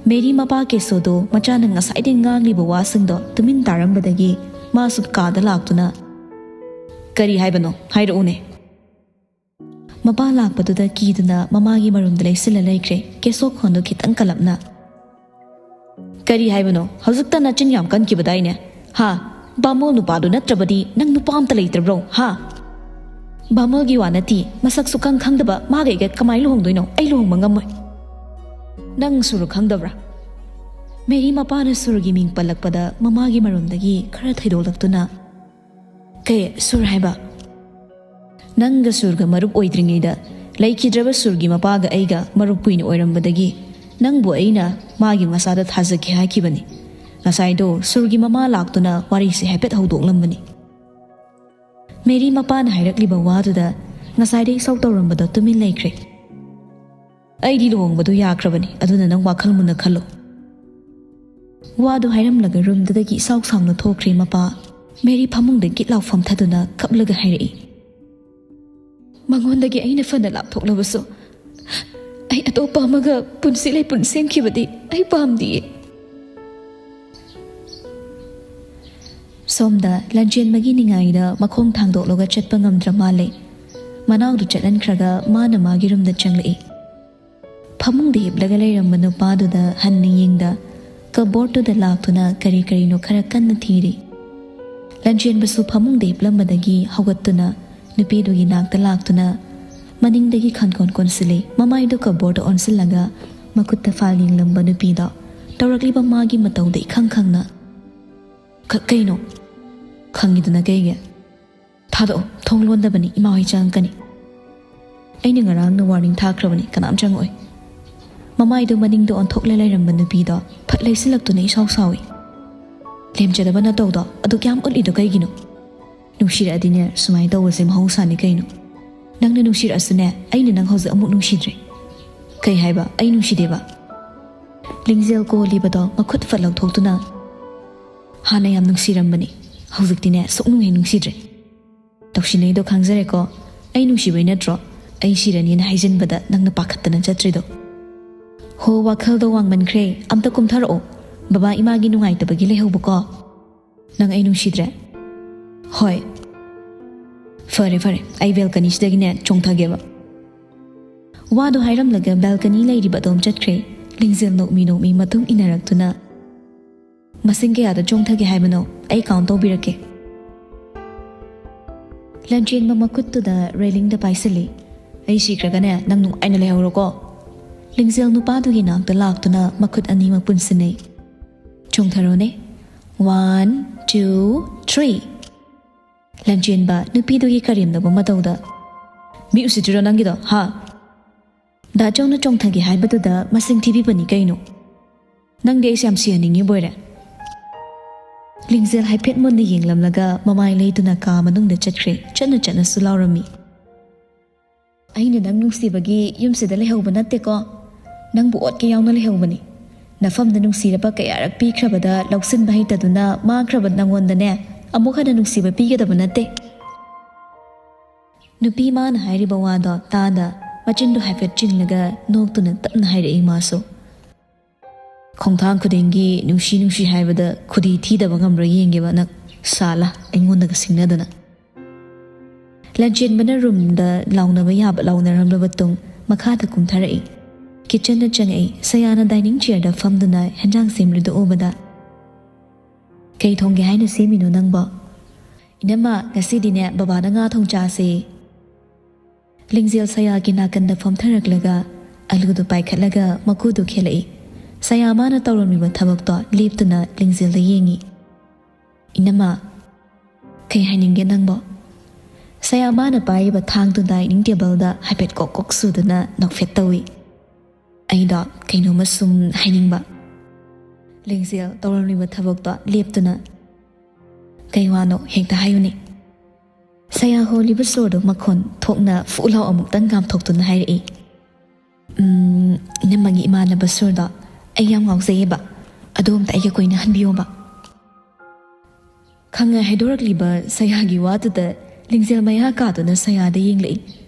ꯃꯦꯔꯤ ꯃꯄꯥ ꯀꯦꯁꯣꯗꯣ ꯃꯆꯥꯅ ꯉꯁꯥꯏꯗꯩ ꯉꯥꯡꯂꯤꯕ ꯋꯥꯁꯤꯡꯗꯣ ꯇꯨꯃꯤꯟ ꯇꯥꯔꯝꯕꯗꯒꯤ ꯃꯥꯁꯨ ꯀꯥꯗ ꯂꯥꯛꯇꯨꯅ, "ꯀꯔꯤ ꯍꯥꯏꯕꯅꯣ? ꯍꯥꯏꯔꯛꯎꯅꯦ"꯫ ꯃꯄꯥ ꯂꯥꯛꯄꯗꯨꯗ ꯀꯤꯗꯨꯅ ꯃꯃꯥꯒꯤ ꯃꯔꯨꯝꯗ ꯂꯩꯁꯤꯜꯂ ꯂꯩꯈ꯭ꯔꯦ ꯀꯦꯁꯣ ꯈꯣꯟꯗꯣ ꯈꯤꯇꯪ ꯀꯜꯂꯞꯅ꯫ "ꯀꯔꯤ ꯍꯥꯏꯕꯅꯣ? ꯍꯧꯖꯤꯛꯇ ꯅꯆꯤꯟ ꯌꯥꯝ ꯀꯟꯈꯤꯕꯗꯥꯏꯅꯦ? ꯍꯥ? ꯕꯥꯃꯣꯟ ꯅꯨꯄꯥꯗꯨ ꯅꯠꯇ꯭ꯔꯕꯗꯤ ꯅꯪ ꯅꯨꯄꯥ ꯑꯝꯇ ꯂꯩꯇ꯭ꯔꯕ꯭ꯔꯣ? ꯍꯥ? ꯕꯥꯃꯣꯟꯒꯤ ꯋꯥ ꯅꯠꯇꯦ, ꯃꯁꯛꯁꯨ ꯈꯪ ꯈꯪꯗꯕ ꯃꯥꯒ ꯑꯩꯒ ꯀꯃꯥꯏꯅ ꯂꯨꯍꯣꯡꯗꯣꯏꯅꯣ? ꯑꯩ ꯂꯨꯍꯣꯡꯕ ꯉꯝꯃꯣꯏ"꯫ "ꯅꯪ ꯁꯨꯔ ꯈꯪꯗꯕ꯭ꯔꯥ?" ꯃꯦꯔꯤ ꯃꯄꯥꯅ ꯁꯨꯔꯒꯤ ꯃꯤꯡ ꯄꯜꯂꯛꯄꯗ ꯃꯃꯥꯒꯤ ꯃꯔꯨꯝꯗꯒꯤ ꯈꯔ ꯊꯩꯗꯣꯛꯂꯛꯇꯨꯅ, "ꯀꯩ ꯁꯨꯔ ꯍꯥꯏꯕ?" "ꯅꯪꯒ ꯁꯨꯔꯒ ꯃꯔꯨꯞ ꯑꯣꯏꯗ꯭ꯔꯤꯉꯩꯗ ꯂꯩꯈꯤꯗ꯭ꯔꯕ ꯁꯨꯔꯒꯤ ꯃꯄꯥꯒ ꯑꯩꯒ ꯃꯔꯨꯞ ꯀꯨꯏꯅ ꯑꯣꯏꯔꯝꯕꯗꯒꯤ ꯅꯪꯕꯨ ꯑꯩꯅ ꯃꯥꯒꯤ ꯃꯆꯥꯗ ꯊꯥꯖꯒꯦ ꯍꯥꯏꯈꯤꯕꯅꯤ꯫ ꯉꯁꯥꯏꯗꯣ ꯁꯨꯔꯒꯤ ꯃꯃꯥ ꯂꯥꯛꯇꯨꯅ ꯋꯥꯔꯤꯁꯦ ꯍꯥꯏꯐꯦꯠ ꯍꯧꯗꯣꯛꯂꯝꯕꯅꯤ"꯫ ꯃꯦꯔꯤ ꯃꯄꯥꯅ ꯍꯥꯏꯔꯛꯂꯤꯕ ꯋꯥꯗꯨꯗ ꯉꯁꯥꯏꯗꯩ ꯏꯁꯧ ꯇꯧꯔꯝꯕꯗꯣ ꯇꯨꯃꯤꯟ ꯂꯩꯈ꯭ꯔꯦ꯫ "ꯑꯩꯗꯤ ꯂꯨꯍꯣꯡꯕꯗꯨ ꯌꯥꯈ꯭ꯔꯕꯅꯤ, ꯑꯗꯨꯅ ꯅꯪ ꯋꯥꯈꯜ ꯃꯨꯟꯅ ꯈꯜꯂꯨ"꯫ ꯋꯥꯗꯨ ꯍꯥꯏꯔꯝꯂꯒ ꯔꯨꯝꯗꯨꯗꯒꯤ ꯏꯁꯥꯎ ꯁꯥꯎꯅ ꯊꯣꯛꯈ꯭ꯔꯦ ꯃꯄꯥ꯫ ꯃꯦꯔꯤ ꯐꯃꯨꯡꯗ ꯒꯤꯠ ꯂꯥꯎ ꯐꯝꯊꯗꯨꯅ ꯀꯞꯂꯒ ꯍꯥꯏꯔꯛꯏ, "ꯃꯉꯣꯟꯗꯒꯤ ꯑꯩꯅ ꯐꯅ ꯂꯥꯞꯊꯣꯛꯂꯕꯁꯨ, ꯑꯩ ꯑꯇꯣꯞꯄ ꯑꯃꯒ ꯄꯨꯟꯁꯤ ꯂꯩꯄꯨꯟ ꯁꯦꯝꯈꯤꯕꯗꯤ ꯑꯩ ꯄꯥꯝꯗꯤꯌꯦ"꯫ ꯁꯣꯝꯗ ꯂꯟꯆꯦꯟꯕꯒꯤ ꯅꯤꯡꯉꯥꯏꯗ ꯃꯈꯣꯡ ꯊꯥꯡꯗꯣꯛꯂꯒ ꯆꯠꯄ ꯉꯝꯗ꯭ꯔ ꯃꯥꯜꯂꯦ꯫ ꯃꯅꯥꯎꯗꯨ ꯆꯠꯍꯟꯈ꯭ꯔꯒ ꯃꯥꯅ ꯃꯥꯒꯤ ꯔꯨꯝꯗ ꯆꯪꯂꯛꯏ꯫ ꯐꯃꯨꯡꯗ ꯍꯤꯞꯂꯒ ꯂꯩꯔꯝꯕ ꯅꯨꯄꯥꯗꯨꯗ ꯍꯟꯅ ꯌꯦꯡꯗ ꯀꯕꯣꯔꯗꯇꯨꯗ ꯂꯥꯛꯇꯨꯅ ꯀꯔꯤ ꯀꯔꯤꯅꯣ ꯈꯔ ꯀꯟꯅ ꯊꯤꯔꯤ꯫ ꯂꯟꯆꯦꯟꯕꯁꯨ ꯐꯃꯨꯡꯗ ꯍꯤꯞꯂꯝꯕꯗꯒꯤ ꯍꯧꯒꯠꯇꯨꯅ ꯅꯨꯄꯤꯗꯨꯒꯤ ꯅꯥꯛꯇ ꯂꯥꯛꯇꯨꯅ ꯃꯅꯤꯡꯗꯒꯤ ꯈꯟꯀꯣꯟ ꯀꯣꯟꯁꯤꯜꯂꯤ꯫ ꯃꯃꯥꯏꯗꯨ ꯀꯞꯕꯣꯔꯗꯇ ꯑꯣꯟꯁꯤꯜꯂꯒ ꯃꯈꯨꯠꯇ ꯐꯥꯏꯜ ꯌꯦꯡꯂꯝꯕ ꯅꯨꯄꯤꯗꯣ ꯇꯧꯔꯛꯂꯤꯕ ꯃꯥꯒꯤ ꯃꯇꯧꯗ ꯏꯈꯪ ꯈꯪꯅ, "ꯈ-, ꯀꯩꯅꯣ?" "ꯈꯪꯉꯤꯗꯅ ꯀꯩꯒꯤ?" "ꯊꯥꯗꯣꯛꯑꯣ, ꯊꯣꯡ ꯂꯣꯟꯗꯕꯅꯤ, ꯏꯃꯥ ꯍꯣꯏ ꯆꯪꯉꯛꯀꯅꯤ꯫ ꯑꯩꯅ ꯉꯔꯥꯡꯅ ꯋꯥꯔꯅꯤꯡ ꯊꯥꯈ꯭ꯔꯕꯅꯤ, ꯀꯅꯥꯝ ꯆꯪꯉꯛꯑꯣꯏ꯫" ꯃꯃꯥꯏꯗꯨ ꯃꯅꯤꯡꯗ ꯑꯣꯟꯊꯣꯛꯂ ꯂꯩꯔꯝꯕ ꯅꯨꯄꯤꯗꯣ ꯐꯠ ꯂꯩꯁꯤꯜꯂꯛꯇꯨꯅ ꯏꯁꯥꯎ ꯁꯥꯎꯏ꯫ "ꯂꯦꯝꯖꯗꯕ ꯅꯇꯧꯗꯣ ꯑꯗꯨꯛ ꯌꯥꯝ ꯎꯠꯂꯤꯗꯣ ꯀꯩꯒꯤꯅꯣ? ꯅꯨꯡꯁꯤꯔꯛꯑꯗꯤꯅꯦ ꯁꯨꯃꯥꯏꯅ ꯇꯧꯕꯁꯦ ꯃꯍꯧꯁꯥꯅꯤ ꯀꯩꯅꯣ꯫ ꯅꯪꯅ ꯅꯨꯡꯁꯤꯔꯛꯑꯁꯨꯅꯦ, ꯑꯩꯅ ꯅꯪ ꯍꯧꯖꯤꯛ ꯑꯃꯨꯛ ꯅꯨꯡꯁꯤꯗ꯭ꯔꯦ꯫" "ꯀꯩ ꯍꯥꯏꯕ? ꯑꯩ ꯅꯨꯡꯁꯤꯗꯦꯕ?" ꯂꯤꯡꯖꯦꯜ ꯀꯣꯜꯂꯤꯕꯗꯣ ꯃꯈꯨꯠ ꯐꯠ ꯂꯧꯊꯣꯛꯇꯨꯅ, "ꯍꯥꯟꯅ ꯌꯥꯝ ꯅꯨꯡꯁꯤꯔꯝꯕꯅꯤ, ꯍꯧꯖꯤꯛꯇꯤꯅꯦ ꯁꯨꯛꯅꯨꯡ ꯍꯦꯛ ꯅꯨꯡꯁꯤꯗ꯭ꯔꯦ꯫ ꯇꯧꯁꯤꯟꯅꯩꯗꯣ ꯈꯪꯖꯔꯦꯀꯣ꯫ ꯑꯩ ꯅꯨꯡꯁꯤꯕꯩ ꯅꯠꯇ꯭ꯔꯣ ꯑꯩ ꯁꯤꯔꯅꯤꯅ ꯍꯥꯏꯖꯤꯟꯕꯗ ꯅꯪꯅ ꯄꯥꯈꯠꯇꯅ ꯆꯠꯇ꯭ꯔꯤꯗꯣ? ꯍꯣ, ꯋꯥꯈꯜꯗꯣ ꯋꯥꯡꯃꯟꯈ꯭ꯔꯦ꯫ ꯑꯝꯇ ꯀꯨꯝꯊꯔꯛꯑꯣ꯫ ꯕꯕꯥ ꯏꯃꯥꯒꯤ ꯅꯨꯡꯉꯥꯏꯇꯕꯒꯤ ꯂꯩꯍꯧꯕꯀꯣ꯫ ꯅꯪ ꯑꯩ ꯅꯨꯡꯁꯤꯗ꯭ꯔꯦ?" "ꯍꯣꯏ꯫" "ꯐꯔꯦ, ꯐꯔꯦ, ꯑꯩ ꯕꯦꯜꯀꯅꯤꯁꯤꯗꯒꯤꯅꯦ ꯆꯣꯡꯊꯒꯦꯕ꯫" ꯋꯥꯗꯣ ꯍꯥꯏꯔꯝꯂꯒ ꯕꯦꯜꯀꯅꯤ ꯂꯩꯔꯤꯕ ꯑꯗꯣꯝ ꯆꯠꯈ꯭ꯔꯦ꯫ ꯂꯤꯡꯖꯦꯜ ꯅꯣꯛꯃꯤ ꯅꯣꯛꯃꯤ ꯃꯇꯨꯡ ꯏꯟꯅꯔꯛꯇꯨꯅ, "ꯃꯁꯤꯡ ꯀꯌꯥꯗ ꯆꯣꯡꯊꯒꯦ ꯍꯥꯏꯕꯅꯣ? ꯑꯩ ꯀꯥꯎꯟ ꯇꯧꯕꯤꯔꯛꯀꯦ꯫" ꯂꯟꯆꯦꯟꯕ ꯃꯈꯨꯠꯇꯨꯗ ꯔꯦꯂꯤꯡꯗ ꯄꯥꯏꯁꯤꯜꯂꯤ꯫ "ꯑꯩ ꯁꯤꯈ꯭ꯔꯒꯅꯦ ꯅꯪ ꯅꯨꯡꯉꯥꯏꯅ ꯂꯩꯍꯧꯔꯣꯀꯣ꯫" ꯂꯤꯡꯖꯦꯜ ꯅꯨꯄꯥꯗꯨꯒꯤ ꯅꯥꯛꯇ ꯂꯥꯛꯇꯨꯅ ꯃꯈꯨꯠ ꯑꯅꯤꯃꯛ ꯄꯨꯟꯁꯤꯟꯅꯩ꯫ "ꯆꯣꯡꯊꯔꯣꯅꯦ꯫ One, two, three꯫" ꯂꯟꯆꯦꯟꯕ ꯅꯨꯄꯤꯗꯨꯒꯤ ꯀꯔꯦꯝꯅꯕ ꯃꯇꯧꯗ, "ꯃꯤ ꯎꯁꯤꯠꯇ꯭ꯔꯤꯔꯣ ꯅꯪꯒꯤꯗꯣ, ꯍꯥ? ꯗꯥ ꯆꯧꯅ ꯆꯣꯡꯊꯒꯦ ꯍꯥꯏꯕꯗꯨꯗ ꯃꯁꯤꯡ ꯊꯤꯕꯤꯕꯅꯤ ꯀꯩꯅꯣ꯫ ꯅꯪꯗꯤ ꯑꯩꯁꯦ ꯌꯥꯝ ꯁꯤꯍꯟꯅꯤꯡꯉꯤꯕꯣꯏꯔꯦ꯫" ꯂꯤꯡꯖꯦꯜ ꯍꯥꯏꯐꯦꯠ ꯃꯨꯟꯅ ꯌꯦꯡꯂꯝꯂꯒ ꯃꯃꯥꯏ ꯂꯩꯗꯨꯅ ꯀꯥ ꯃꯅꯨꯡꯗ ꯆꯠꯈ꯭ꯔꯦ꯫ ꯆꯠꯅ ꯆꯠꯅꯁꯨ ꯂꯥꯎꯔꯝꯃꯤ꯫ "ꯑꯩꯅ ꯅꯪ ꯅꯨꯡꯁꯤꯕꯒꯤ ꯌꯨꯝꯁꯤꯗ ꯂꯩꯍꯧꯕ ꯅꯠꯇꯦꯀꯣ꯫ ꯅꯪꯕꯨ ꯑꯣꯠꯀꯦ ꯌꯥꯎꯅ ꯂꯩꯍꯧꯕꯅꯤ꯫ ꯅꯐꯝꯗ ꯅꯨꯡꯁꯤꯔꯕ ꯀꯌꯥꯔꯛ ꯄꯤꯈ꯭ꯔꯕꯗ ꯂꯧꯁꯤꯟꯕ ꯍꯩꯇꯗꯨꯅ ꯃꯥꯡꯈ꯭ꯔꯕ ꯅꯪꯉꯣꯟꯗꯅꯦ ꯑꯃꯨꯛ ꯍꯟꯅ ꯅꯨꯡꯁꯤꯕ ꯄꯤꯒꯗꯕ ꯅꯠꯇꯦ꯫" ꯅꯨꯄꯤ ꯃꯥꯅ ꯍꯥꯏꯔꯤꯕ ꯋꯥꯗꯣ ꯇꯥꯗ ꯃꯆꯤꯟꯗꯣ ꯍꯥꯏꯐꯦꯠ ꯆꯤꯡꯂꯒ ꯅꯣꯛꯇꯨꯅ ꯇꯞꯅ ꯍꯥꯏꯔꯛꯏ ꯃꯥꯁꯨ꯫ "ꯈꯣꯡꯊꯥꯡ ꯈꯨꯗꯤꯡꯒꯤ ꯅꯨꯡꯁꯤ ꯅꯨꯡꯁꯤ ꯍꯥꯏꯕꯗ ꯈꯨꯗꯤ ꯊꯤꯗꯕ ꯉꯝꯕ꯭ꯔꯥ ꯌꯦꯡꯒꯦꯕ ꯅꯪ꯫ ꯁꯥꯂꯥ, ꯑꯩꯉꯣꯟꯗꯒ ꯁꯤꯡꯅꯗꯅ꯫" ꯂꯟꯆꯦꯟꯕꯅ ꯔꯨꯝꯗ ꯂꯥꯎꯅꯕ ꯌꯥꯕ ꯂꯥꯎꯅꯔꯝꯂꯕ ꯇꯨꯡ ꯃꯈꯥꯗ ꯀꯨꯝꯊꯔꯛꯏ꯫ ꯀꯤꯠꯆꯟꯗ ꯆꯪꯉꯛꯏ꯫ ꯁꯌꯥꯅ ꯗꯥꯏꯅꯤꯡ ꯆꯤꯌꯔꯗ ꯐꯝꯗꯨꯅ ꯍꯦꯟꯖꯥꯡ ꯁꯦꯝꯂꯤꯗꯨ ꯎꯕꯗ, "ꯀꯩ ꯊꯣꯡꯒꯦ ꯍꯥꯏꯅ ꯁꯦꯝꯃꯤꯅꯣ ꯅꯪꯕꯣ?" "ꯏꯅꯝꯃ, ꯉꯁꯤꯗꯤꯅꯦ ꯕꯕꯥꯅ ꯉꯥ ꯊꯣꯡ ꯆꯥꯁꯦ꯫" ꯂꯤꯡꯖꯦꯜ ꯁꯌꯥꯒꯤ ꯅꯥꯀꯟꯗ ꯐꯝꯊꯔꯛꯂꯒ ꯑꯂꯨꯗꯨ ꯄꯥꯏꯈꯠꯂꯒ ꯃꯀꯨꯗꯨ ꯈꯦꯠꯂꯛꯏ꯫ ꯁꯌꯥ ꯃꯥꯅ ꯇꯧꯔꯝꯂꯤꯕ ꯊꯕꯛꯇꯣ ꯂꯦꯞꯇꯨꯅ ꯂꯤꯡꯖꯦꯜꯗ ꯌꯦꯡꯏ꯫ "ꯏꯅꯝꯃ, ꯀꯩ ꯍꯥꯏꯅꯤꯡꯒꯦ ꯅꯪꯕꯣ?" ꯁꯌꯥ ꯃꯥꯅ ꯄꯥꯏꯔꯤꯕ ꯊꯥꯡꯗꯨ dining tableꯗ ꯍꯥꯏꯐꯦꯠ ꯀꯣꯛ ꯀꯣꯛ ꯁꯨꯗꯨꯅ ꯅꯣꯛꯐꯦꯠ ꯇꯧꯏ꯫ ꯑꯩꯗꯣ ꯀꯩꯅꯣꯝꯃ ꯁꯨꯝ ꯍꯥꯏꯅꯤꯡꯕ꯫ ꯂꯤꯡꯖꯦꯜ ꯇꯧꯔꯝꯂꯤꯕ ꯊꯕꯛꯇꯣ ꯂꯦꯞꯇꯨꯅ, "ꯀꯩ ꯋꯥꯅꯣ ꯍꯦꯛꯇ ꯍꯥꯏꯌꯨꯅꯦ?" ꯁꯌꯥ ꯍꯣꯜꯂꯤꯕ ꯁꯣꯔꯗꯨ ꯃꯈꯣꯟ ꯊꯣꯛꯅ ꯐꯨ ꯂꯥꯎ ꯑꯃꯨꯛꯇꯪ ꯀꯥꯝꯊꯣꯛꯇꯨꯅ ꯍꯥꯏꯔꯛꯏ꯫ "ꯎꯝ, ꯏꯅꯝꯃꯒꯤ ꯏꯃꯥꯟꯅꯕ ꯁꯨꯔꯗꯣ ꯑꯩ ꯌꯥꯝ ꯉꯥꯎꯖꯩꯌꯦꯕ꯫ ꯑꯗꯣ ꯑꯝꯇ ꯑꯩꯒ ꯀꯣꯏꯅꯍꯟꯕꯤꯌꯣꯕ꯫" ꯈꯪꯉꯦ ꯍꯥꯏꯗꯣꯔꯛꯂꯤꯕ ꯁꯌꯥꯒꯤ ꯋꯥꯗꯨꯗ ꯂꯤꯡꯖꯦꯜ ꯃꯌꯥ ꯀꯥꯗꯨꯅ ꯁꯌꯥꯗ ꯌꯦꯡꯂꯛꯏ꯫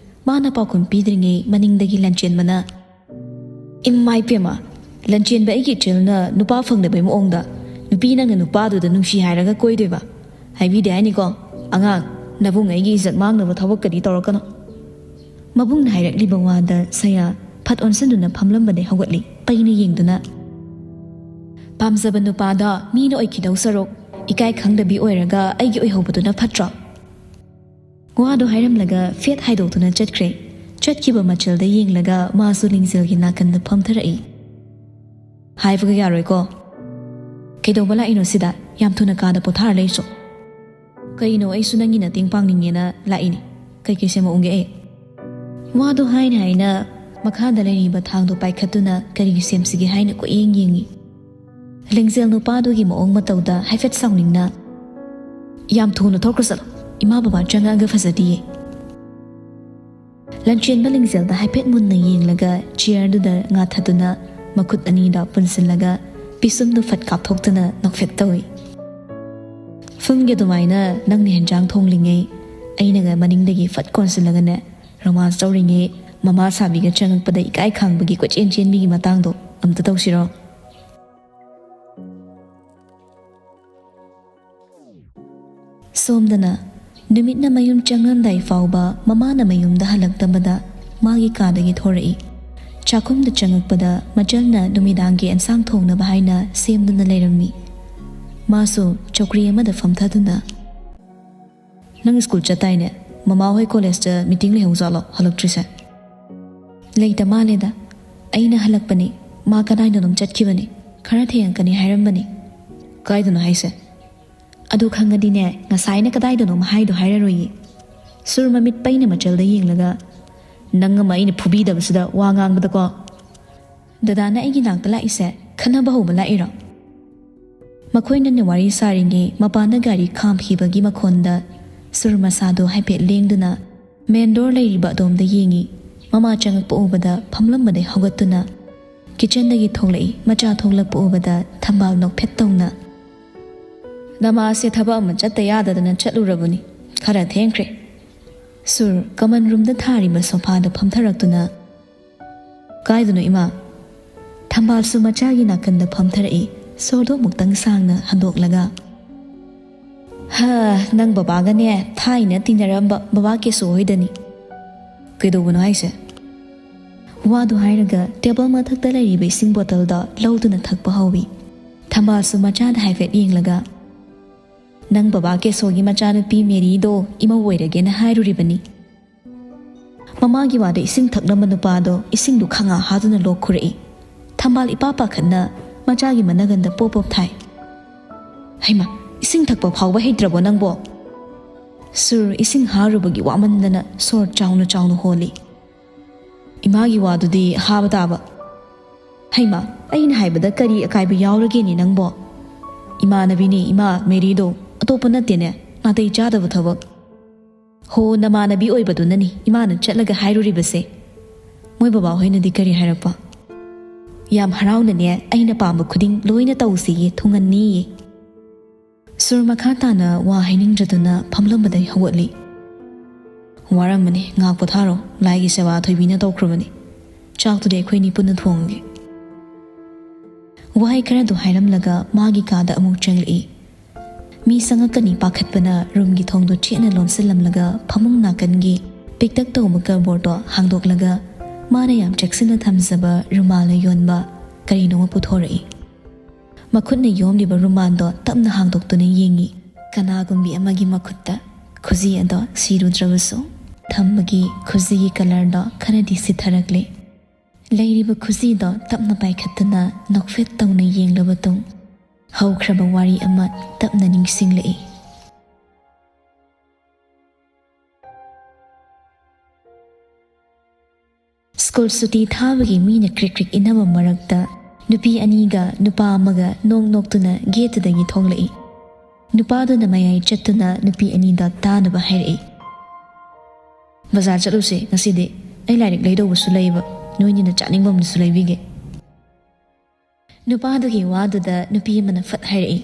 ꯃꯥꯅ ꯄꯥꯎꯈꯨꯝ ꯄꯤꯗ꯭ꯔꯤꯉꯩ ꯃꯅꯤꯡꯗꯒꯤ ꯂꯟꯆꯦꯟꯕꯅ, "ꯏꯃꯥꯏ ꯄꯦꯝꯃ, ꯂꯟꯆꯦꯟꯕ ꯑꯩꯒꯤ ꯏꯆꯦꯜꯅ ꯅꯨꯄꯥ ꯐꯪꯗꯕꯩ ꯃꯑꯣꯡꯗ ꯅꯨꯄꯤ ꯅꯪꯅ ꯅꯨꯄꯥꯗꯨꯗ ꯅꯨꯡꯁꯤ ꯍꯥꯏꯔꯒ ꯀꯣꯏꯗꯣꯏꯕ? ꯍꯥꯏꯕꯤꯗꯦ ꯍꯥꯏꯅꯤꯀꯣ꯫ ꯑꯉꯥꯡ, ꯅꯕꯨꯡ ꯑꯩꯒꯤ ꯏꯖꯠ ꯃꯥꯡꯅꯕ ꯊꯕꯛꯀꯗꯤ ꯇꯧꯔꯛꯀꯅꯨ꯫" ꯃꯕꯨꯡꯅ ꯍꯥꯏꯔꯛꯂꯤꯕ ꯋꯥꯗ ꯁꯌꯥ ꯐꯠ ꯑꯣꯟꯁꯤꯟꯗꯨꯅ ꯐꯝꯂꯝꯕꯗꯩ ꯍꯧꯒꯠꯂꯤ, ꯄꯩꯅ ꯌꯦꯡꯗꯨꯅ꯫ "ꯄꯥꯝꯖꯕ ꯅꯨꯄꯥꯗꯣ ꯃꯤꯅ ꯑꯣꯏꯈꯤꯗꯧ ꯁꯔꯨꯛ ꯏꯀꯥꯏ ꯈꯪꯗꯕꯤ ꯑꯣꯏꯔꯒ ꯑꯩꯒꯤ ꯑꯣꯏꯍꯧꯕꯗꯨꯅ ꯐꯠꯇ꯭ꯔꯣ?" ꯋꯥꯗꯨ ꯍꯥꯏꯔꯝꯂꯒ ꯐꯦꯠ ꯍꯥꯏꯗꯣꯛꯇꯨꯅ ꯆꯠꯈ꯭ꯔꯦ꯫ ꯆꯠꯈꯤꯕ ꯃꯆꯜꯗ ꯌꯦꯡꯂꯒ ꯃꯥꯁꯨ ꯂꯤꯡꯖꯦꯜꯒꯤ ꯅꯥꯀꯟꯗ ꯐꯝꯊꯔꯛꯏ꯫ "ꯍꯥꯏꯕꯒ ꯌꯥꯔꯣꯏꯀꯣ꯫ ꯀꯩꯗꯧꯕ ꯂꯥꯛꯏꯅꯣ ꯁꯤꯗ? ꯌꯥꯝ ꯊꯨꯅ ꯀꯥꯗ ꯄꯣꯊꯥꯔ ꯂꯩꯁꯣ꯫" "ꯀꯩꯅꯣ, ꯑꯩꯁꯨ ꯅꯪꯒꯤ ꯃꯇꯦꯡ ꯄꯥꯡꯅꯤꯡꯉꯦꯅ ꯂꯥꯛꯏꯅꯦ꯫ ꯀꯩꯀꯩ ꯁꯦꯝꯃꯛꯎꯒꯦ ꯑꯩ?" ꯋꯥꯗꯣ ꯍꯥꯏꯅ ꯍꯥꯏꯅ ꯃꯈꯥꯗ ꯂꯩꯔꯤꯕ ꯊꯥꯡꯗꯣ ꯄꯥꯏꯈꯠꯇꯨꯅ ꯀꯔꯤ ꯁꯦꯝꯁꯤꯒꯦ ꯍꯥꯏꯅ ꯀꯣꯏꯌꯦꯡ ꯌꯦꯡꯉꯤ꯫ ꯂꯤꯡꯖꯦꯜ ꯅꯨꯄꯥꯗꯨꯒꯤ ꯃꯑꯣꯡ ꯃꯇꯧꯗ ꯍꯥꯏꯐꯦꯠ ꯁꯥꯎꯅꯤꯡꯅ, "ꯌꯥꯝ ꯊꯨꯅ ꯊꯣꯛꯈ꯭ꯔꯣ ꯆꯠꯂꯣ, ꯏꯃꯥ ꯕꯕꯥ ꯆꯪꯉꯛꯑꯒ ꯐꯖꯗꯤꯌꯦ꯫" ꯂꯟꯆꯦꯟꯕ ꯂꯤꯡꯖꯦꯜꯗ ꯍꯥꯏꯐꯦꯠ ꯃꯨꯟꯅ ꯌꯦꯡꯂꯒ chairꯗꯨꯗ ꯉꯥꯊꯗꯨꯅ ꯃꯈꯨꯠ ꯑꯅꯤꯗ ꯄꯨꯟꯁꯤꯜꯂꯒ ꯄꯤꯁꯨꯝꯗꯨ ꯐꯠ ꯀꯥꯞꯊꯣꯛꯇꯨꯅ ꯅꯣꯛꯐꯦꯠ ꯇꯧꯏ꯫ ꯐꯤꯜꯝꯒꯤ ꯑꯗꯨꯃꯥꯏꯅ ꯅꯪꯅ ꯍꯦꯟꯖꯥꯡ ꯊꯣꯡꯂꯤꯉꯩ ꯑꯩꯅꯒ ꯃꯅꯤꯡꯗꯒꯤ ꯐꯠ ꯀꯣꯟꯁꯤꯜꯂꯒꯅꯦ, romance ꯇꯧꯔꯤꯉꯩ ꯃꯃꯥ ꯁꯥꯕꯤꯒ ꯆꯪꯉꯛꯄꯗ ꯏꯀꯥꯏ ꯈꯥꯡꯕꯒꯤ ꯀꯣꯏꯆꯦꯟ ꯆꯦꯟꯕꯤꯒꯤ ꯃꯇꯥꯡꯗꯣ ꯑꯝꯇ ꯇꯧꯁꯤꯔꯣ? ꯁꯣꯝꯗꯅ ꯅꯨꯃꯤꯠꯅ ꯃꯌꯨꯝ ꯆꯪꯉꯝꯗꯥꯏ ꯐꯥꯎꯕ ꯃꯃꯥꯅ ꯃꯌꯨꯝꯗ ꯍꯜꯂꯛꯇꯕꯗ ꯃꯥꯒꯤ ꯀꯥꯗꯒꯤ ꯊꯣꯔꯛꯏ꯫ ꯆꯥꯛꯈꯨꯝꯗ ꯆꯪꯉꯛꯄꯗ ꯃꯆꯜꯅ ꯅꯨꯃꯤꯗꯥꯡꯒꯤ ꯑꯦꯟꯁꯥꯡ ꯊꯣꯡꯅꯕ ꯍꯥꯏꯅ ꯁꯦꯝꯗꯨꯅ ꯂꯩꯔꯝꯃꯤ꯫ ꯃꯥꯁꯨ ꯆꯧꯀ꯭ꯔꯤ ꯑꯃꯗ ꯐꯝꯊꯗꯨꯅ, "ꯅꯪ ꯁ꯭ꯀꯨꯜ ꯆꯠꯇꯥꯏꯅꯦ? ꯃꯃꯥ ꯍꯣꯏ ꯀꯣꯂꯦꯖꯇ ꯃꯤꯇꯤꯡ ꯂꯩꯍꯧꯖꯥꯠꯂꯣ ꯍꯜꯂꯛꯇ꯭ꯔꯤꯁꯦ? ꯂꯩꯇ ꯃꯥꯜꯂꯦꯗ꯫ ꯑꯩꯅ ꯍꯜꯂꯛꯄꯅꯤ, ꯃꯥ ꯀꯗꯥꯏꯗꯅꯣꯝ ꯆꯠꯈꯤꯕꯅꯤ, ꯈꯔ ꯊꯦꯡꯉꯛꯀꯅꯤ ꯍꯥꯏꯔꯝꯕꯅꯤ꯫ ꯀꯥꯏꯗꯅꯣ ꯍꯥꯏꯁꯦ? ꯑꯗꯨ ꯈꯪꯉꯗꯤꯅꯦ, ꯉꯁꯥꯏꯅ ꯀꯗꯥꯏꯗꯅꯣꯝ ꯍꯥꯏꯗꯣ ꯍꯥꯏꯔꯔꯣꯏꯌꯦ꯫ ꯁꯨꯔ ꯃꯃꯤꯠ ꯄꯩꯅ ꯃꯆꯜꯗ ꯌꯦꯡꯂꯒ, "ꯅꯪ ꯑꯃ ꯑꯩꯅ ꯐꯨꯕꯤꯗꯕꯁꯤꯗ ꯋꯥ ꯉꯥꯡꯕꯗꯀꯣ꯫ ꯗꯗꯥꯅ ꯑꯩꯒꯤ ꯅꯥꯛꯇ ꯂꯥꯛꯏꯁꯦ ꯈꯟꯅꯕ ꯍꯧꯕ ꯂꯥꯛꯏꯔꯣ?" ꯃꯈꯣꯏꯅꯅꯦ ꯋꯥꯔꯤ ꯁꯥꯔꯤꯉꯩ ꯃꯄꯥꯟꯗ ꯒꯥꯔꯤ ꯈꯥꯝꯈꯤꯕꯒꯤ ꯃꯈꯣꯟꯗ ꯁꯨꯔ ꯃꯁꯥꯗꯣ ꯍꯥꯏꯐꯦꯠ ꯂꯦꯡꯗꯨꯅ ꯃꯦꯟ ꯗꯣꯔ ꯂꯩꯔꯤꯕ ꯑꯗꯣꯝꯗ ꯌꯦꯡꯉꯤ꯫ ꯃꯃꯥ ꯆꯪꯉꯛꯄ ꯎꯕꯗ ꯐꯝꯂꯝꯕꯗꯩ ꯍꯧꯒꯠꯇꯨꯅ ꯀꯤꯆꯟꯗꯒꯤ ꯊꯣꯛꯂꯛꯏ꯫ ꯃꯆꯥ ꯊꯣꯛꯂꯛꯄ ꯎꯕꯗ ꯊꯝꯕꯥꯜ ꯅꯣꯛꯐꯦꯠ ꯇꯧꯅ, "ꯅꯃꯥꯁꯦ ꯊꯕꯛ ꯑꯃ ꯆꯠꯇ ꯌꯥꯗꯗꯅ ꯆꯠꯂꯨꯔꯕꯅꯤ, ꯈꯔ ꯊꯦꯡꯈ꯭ꯔꯦ꯫" ꯁꯨꯔ ꯀꯃꯟ ꯔꯨꯝꯗ ꯊꯥꯔꯤꯕ ꯁꯣꯐꯥꯗ ꯐꯝꯊꯔꯛꯇꯨꯅ, "ꯀꯥꯏꯗꯅꯣ ꯏꯃꯥ?" ꯊꯝꯕꯥꯜꯁꯨ ꯃꯆꯥꯒꯤ ꯅꯥꯀꯟꯗ ꯐꯝꯊꯔꯛꯏ, ꯁꯣꯔꯗꯣ ꯑꯃꯨꯛꯇꯪ ꯁꯥꯡꯅ ꯍꯟꯗꯣꯛꯂꯒ, "ꯍꯥ, ꯅꯪ ꯕꯕꯥꯒꯅꯦ ꯊꯥꯏꯅ ꯇꯤꯟꯅꯔꯝꯕ ꯕꯕꯥ ꯀꯦꯁꯣ ꯍꯣꯏꯗꯅꯤ꯫" "ꯀꯩꯗꯧꯕꯅꯣ ꯍꯥꯏꯁꯦ?" ꯋꯥꯗꯨ ꯍꯥꯏꯔꯒ ꯇꯦꯕꯜ ꯃꯊꯛꯇ ꯂꯩꯔꯤꯕ ꯏꯁꯤꯡ ꯕꯣꯇꯜꯗꯣ ꯂꯧꯗꯨꯅ ꯊꯛꯄ ꯍꯧꯏ꯫ ꯊꯝꯕꯥꯜꯁꯨ ꯃꯆꯥꯗ ꯍꯥꯏꯐꯦꯠ ꯌꯦꯡꯂꯒ, "ꯅꯪ ꯕꯕꯥ ꯀꯦꯁꯣꯒꯤ ꯃꯆꯥꯅꯨꯄꯤ ꯃꯦꯔꯤꯗꯣ ꯏꯃꯧ ꯑꯣꯏꯔꯒꯦꯅ ꯍꯥꯏꯔꯨꯔꯤꯕꯅꯤ꯫" ꯃꯃꯥꯒꯤ ꯋꯥꯗ ꯏꯁꯤꯡ ꯊꯛꯂꯝꯕ ꯅꯨꯄꯥꯗꯣ ꯏꯁꯤꯡꯗꯨ ꯈꯪꯉꯥ ꯍꯥꯗꯨꯅ ꯂꯣꯛ ꯈꯨꯔꯛꯏ꯫ ꯊꯝꯕꯥꯜ ꯏꯄꯥ ꯄꯥꯈꯠꯅ ꯃꯆꯥꯒꯤ ꯃꯅꯒꯟꯗ ꯄꯣꯞ ꯄꯣꯞ ꯊꯥꯏ꯫ "ꯍꯩꯃꯥ, ꯏꯁꯤꯡ ꯊꯛꯄ ꯐꯥꯎꯕ ꯍꯩꯇ꯭ꯔꯕꯣ ꯅꯪꯕꯣ?" ꯁꯨꯔ ꯏꯁꯤꯡ ꯍꯥꯔꯨꯕꯒꯤ ꯋꯥꯃꯟꯗꯅ ꯁꯣꯔ ꯆꯥꯎꯅ ꯆꯥꯎꯅ ꯍꯣꯜꯂꯤ꯫ "ꯏꯃꯥꯒꯤ ꯋꯥꯗꯨꯗꯤ ꯍꯥꯕ ꯇꯥꯕ꯫" "ꯍꯩꯃꯥ, ꯑꯩꯅ ꯍꯥꯏꯕꯗ ꯀꯔꯤ ꯑꯀꯥꯏꯕ ꯌꯥꯎꯔꯒꯦꯅꯦ ꯅꯪꯕꯣ? ꯏꯃꯥꯟꯅꯕꯤꯅꯦ ꯏꯃꯥ ꯃꯦꯔꯤꯗꯣ, ꯑꯇꯣꯞꯄ ꯅꯠꯇꯦꯅꯦ, ꯅꯥꯇꯩ ꯆꯥꯗꯕ ꯊꯕꯛ꯫" "ꯍꯣ, ꯅꯃꯥꯟꯅꯕꯤ ꯑꯣꯏꯕꯗꯨꯅꯅꯤ ꯏꯃꯥꯅ ꯆꯠꯂꯒ ꯍꯥꯏꯔꯨꯔꯤꯕꯁꯦ꯫ ꯃꯣꯏ ꯕꯕꯥꯍꯣꯏꯅꯗꯤ ꯀꯔꯤ ꯍꯥꯏꯔꯛꯄ?" "ꯌꯥꯝ ꯍꯔꯥꯎꯅꯅꯦ ꯑꯩꯅ ꯄꯥꯝꯕ ꯈꯨꯗꯤꯡ ꯂꯣꯏꯅ ꯇꯧꯁꯤꯌꯦ, ꯊꯨꯡꯍꯟꯅꯤꯌꯦ꯫" ꯁꯨꯔ ꯃꯈꯥ ꯇꯥꯅ ꯋꯥ ꯍꯥꯏꯅꯤꯡꯗ꯭ꯔꯗꯨꯅ ꯐꯝꯂꯝꯕꯗꯩ ꯍꯧꯒꯠꯂꯤ꯫ "ꯋꯥꯔꯝꯃꯅꯤ, ꯉꯥꯏꯍꯥꯛ ꯄꯣꯊꯥꯔꯣ, ꯂꯥꯏꯒꯤ ꯁꯦꯕꯥ ꯊꯣꯏꯕꯤꯅ ꯇꯧꯈ꯭ꯔꯕꯅꯤ꯫ ꯆꯥꯛꯇꯨꯗꯤ ꯑꯩꯈꯣꯏꯅꯤ ꯄꯨꯟꯅ ꯊꯣꯡꯉꯒꯦ꯫" ꯋꯥꯍꯩ ꯈꯔꯗꯨ ꯍꯥꯏꯔꯝꯂꯒ ꯃꯥꯒꯤ ꯀꯥꯗ ꯑꯃꯨꯛ ꯆꯪꯂꯛꯏ꯫ ꯃꯤ ꯆꯪꯉꯛꯀꯅꯤ ꯄꯥꯈꯠꯄꯅ ꯔꯨꯝꯒꯤ ꯊꯣꯡꯗꯣ ꯆꯦꯠꯅ ꯂꯣꯟꯁꯤꯜꯂꯝꯂꯒ ꯐꯃꯨꯡ ꯅꯥꯀꯟꯒꯤ ꯄꯤꯛꯇꯛ ꯇꯧꯕ ꯀꯕꯣꯔꯗꯣ ꯍꯥꯡꯗꯣꯛꯂꯒ ꯃꯥꯅ ꯌꯥꯝ ꯆꯦꯛꯁꯤꯟꯅ ꯊꯝꯖꯕ ꯔꯨꯃꯥꯜꯅ ꯌꯣꯟꯕ ꯀꯔꯤꯅꯣꯃ ꯄꯨꯊꯣꯔꯛꯏ꯫ ꯃꯈꯨꯠꯅ ꯌꯣꯝꯂꯤꯕ ꯔꯨꯃꯥꯜꯗꯣ ꯇꯞꯅ ꯍꯥꯡꯗꯣꯛꯇꯨꯅ ꯌꯦꯡꯉꯤ꯫ ꯀꯅꯥꯒꯨꯝꯕꯤ ꯑꯃꯒꯤ ꯃꯈꯨꯠꯇ ꯈꯨꯖꯤ ꯑꯗꯣ ꯁꯤꯔꯨꯗ꯭ꯔꯕꯁꯨ, ꯊꯝꯕꯒꯤ ꯈꯨꯖꯤꯒꯤ ꯀꯂꯔꯗꯣ ꯈꯔꯗꯤ ꯁꯤꯊꯔꯛꯂꯦ꯫ ꯂꯩꯔꯤꯕ ꯈꯨꯖꯤꯗꯣ ꯇꯞꯅ ꯄꯥꯏꯈꯠꯇꯨꯅ ꯅꯣꯛꯐꯦꯠ ꯇꯧꯅ ꯌꯦꯡꯂꯕ ꯇꯨꯡ, ꯍꯧꯈ꯭ꯔꯕ ꯋꯥꯔꯤ ꯑꯃ ꯇꯞꯅ ꯅꯤꯡꯁꯤꯡꯂꯛꯏ꯫ ꯁ꯭ꯀꯨꯜ ꯁꯨꯇꯤ ꯊꯥꯕꯒꯤ ꯃꯤꯅ ꯀ꯭ꯔꯤꯛ ꯀ꯭ꯔꯤꯛ ꯏꯟꯅꯕ ꯃꯔꯛꯇ ꯅꯨꯄꯤ ꯑꯅꯤꯒ ꯅꯨꯄꯥ ꯑꯃꯒ ꯅꯣꯡ ꯅꯣꯛꯇꯨꯅ ꯒꯦꯠꯇꯨꯗꯒꯤ ꯊꯣꯛꯂꯛꯏ꯫ ꯅꯨꯄꯥꯗꯨꯅ ꯃꯌꯥꯏ ꯆꯠꯇꯨꯅ ꯅꯨꯄꯤ ꯑꯅꯤꯗ ꯇꯥꯅꯕ ꯍꯥꯏꯔꯛꯏ꯫ "ꯕꯖꯥꯔ ꯆꯠꯂꯨꯁꯦ ꯉꯁꯤꯗꯤ, ꯑꯩ ꯂꯥꯏꯔꯤꯛ ꯂꯩꯗꯧꯕꯁꯨ ꯂꯩꯕ, ꯅꯣꯏꯅꯤꯅ ꯆꯥꯅꯤꯡꯕ ꯑꯃꯁꯨ ꯂꯩꯕꯤꯒꯦ꯫" ꯅꯨꯄꯥꯗꯨꯒꯤ ꯋꯥꯗꯨꯗ ꯅꯨꯄꯤ ꯑꯃꯅ ꯐꯠ ꯍꯥꯏꯔꯛꯏ,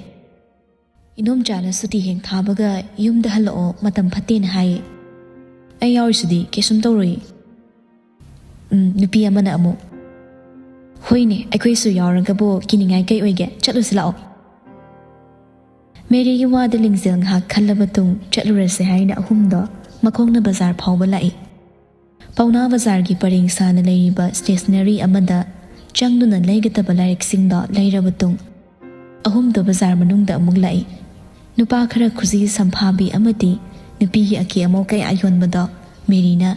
"ꯏꯅꯣꯝꯆꯥꯅ ꯁꯨꯇꯤ ꯍꯦꯛ ꯊꯥꯕꯒ ꯌꯨꯝꯗ ꯍꯜꯂꯛꯑꯣ, ꯃꯇꯝ ꯐꯠꯇꯦꯅ ꯍꯥꯏꯌꯦ꯫ ꯑꯩ ꯌꯥꯎꯔꯤꯁꯤꯗꯤ ꯀꯩꯁꯨꯝ ꯇꯧꯔꯣꯏ꯫" ꯎꯝ, ꯅꯨꯄꯤ ꯑꯃꯅ ꯑꯃꯨꯛ, "ꯍꯣꯏꯅꯦ, ꯑꯩꯈꯣꯏꯁꯨ ꯌꯥꯎꯔꯒꯕꯨ ꯀꯤꯅꯤꯡꯉꯥꯏ ꯀꯩ ꯑꯣꯏꯒꯦ? ꯆꯠꯂꯨꯁꯤ ꯂꯥꯛꯑꯣ꯫" ꯃꯦꯔꯤꯒꯤ ꯋꯥꯗ ꯂꯤꯡꯖꯦꯜ ꯉꯥꯏꯍꯥꯛ ꯈꯜꯂꯕ ꯇꯨꯡ ꯆꯠꯂꯨꯔꯁꯦ ꯍꯥꯏꯅ ꯑꯍꯨꯝꯗꯣ ꯃꯈꯣꯡꯅ ꯕꯖꯥꯔ ꯐꯥꯎꯕ ꯂꯥꯛꯏ꯫ ꯄꯥꯎꯅꯥ ꯕꯖꯥꯔꯒꯤ ꯄꯔꯦꯡ ꯁꯥꯅ ꯂꯩꯔꯤꯕ ꯁ꯭ꯇꯦꯁꯅꯔꯤ ꯑꯃꯗ ꯆꯪꯗꯨꯅ ꯂꯩꯒꯗꯕ ꯂꯥꯏꯔꯤꯛꯁꯤꯡꯗꯣ ꯂꯩꯔꯕ ꯇꯨꯡ, ꯑꯍꯨꯝꯗꯣ ꯕꯖꯥꯔ ꯃꯅꯨꯡꯗ ꯑꯃꯨꯛ ꯂꯥꯛꯏ꯫ ꯅꯨꯄꯥ ꯈꯔ ꯈꯨꯖꯤ ꯁꯝꯐꯥꯕꯤ ꯑꯃꯗꯤ ꯅꯨꯄꯤꯒꯤ ꯑꯀꯦ ꯑꯃꯧ ꯀꯌꯥ ꯌꯣꯟꯕꯗꯣ ꯃꯦꯔꯤꯅ,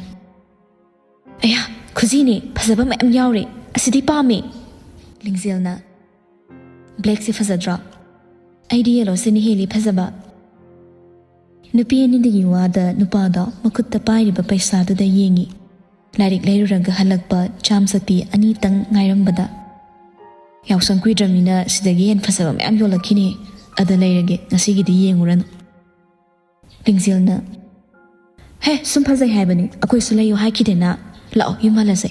"ꯑꯌꯥ, ꯈꯨꯖꯤꯅꯦ, ꯐꯖꯕ ꯃꯌꯥꯝ ꯌꯥꯎꯔꯦ, ꯑꯁꯤꯗꯤ ꯄꯥꯝꯃꯦ꯫" ꯂꯤꯡꯖꯦꯜꯅ, "ꯕ꯭ꯂꯦꯛꯁꯦ ꯐꯖꯗ꯭ꯔꯣ? ꯑꯩꯗꯤ ꯌꯦꯜꯂꯣꯁꯤꯅ ꯍꯦꯜꯂꯤ ꯐꯖꯕ꯫" ꯅꯨꯄꯤ ꯑꯅꯤꯗꯨꯒꯤ ꯋꯥꯗ ꯅꯨꯄꯥꯗꯣ ꯃꯈꯨꯠꯇ ꯄꯥꯏꯔꯤꯕ ꯄꯩꯁꯥꯗꯨꯗ ꯌꯦꯡꯉꯤ꯫ ꯂꯥꯏꯔꯤꯛ ꯂꯩꯔꯨꯔꯒ ꯍꯜꯂꯛꯄ ꯆꯥꯝ ꯆꯠꯄꯤ ꯑꯅꯤꯇꯪ ꯉꯥꯏꯔꯝꯕꯗ, "ꯌꯥꯎꯁꯪ ꯀꯨꯏꯗ꯭ꯔꯕꯅꯤꯅ ꯁꯤꯗꯒꯤ ꯍꯦꯟꯅ ꯐꯖꯕ ꯃꯌꯥꯝ ꯌꯣꯜꯂꯛꯈꯤꯅꯤ, ꯑꯗ ꯂꯩꯔꯒꯦ, ꯉꯁꯤꯒꯤꯗꯤ ꯌꯦꯡꯉꯨꯔꯅꯨ꯫" ꯂꯤꯡꯖꯦꯜꯅ, "ꯍꯦ, ꯁꯨꯝ ꯐꯖꯩ ꯍꯥꯏꯕꯅꯤ, ꯑꯩꯈꯣꯏꯁꯨ ꯂꯩꯌꯨ ꯍꯥꯏꯈꯤꯗꯦꯅ, ꯂꯥꯛꯑꯣ ꯌꯨꯝ ꯍꯜꯂꯁꯦ꯫"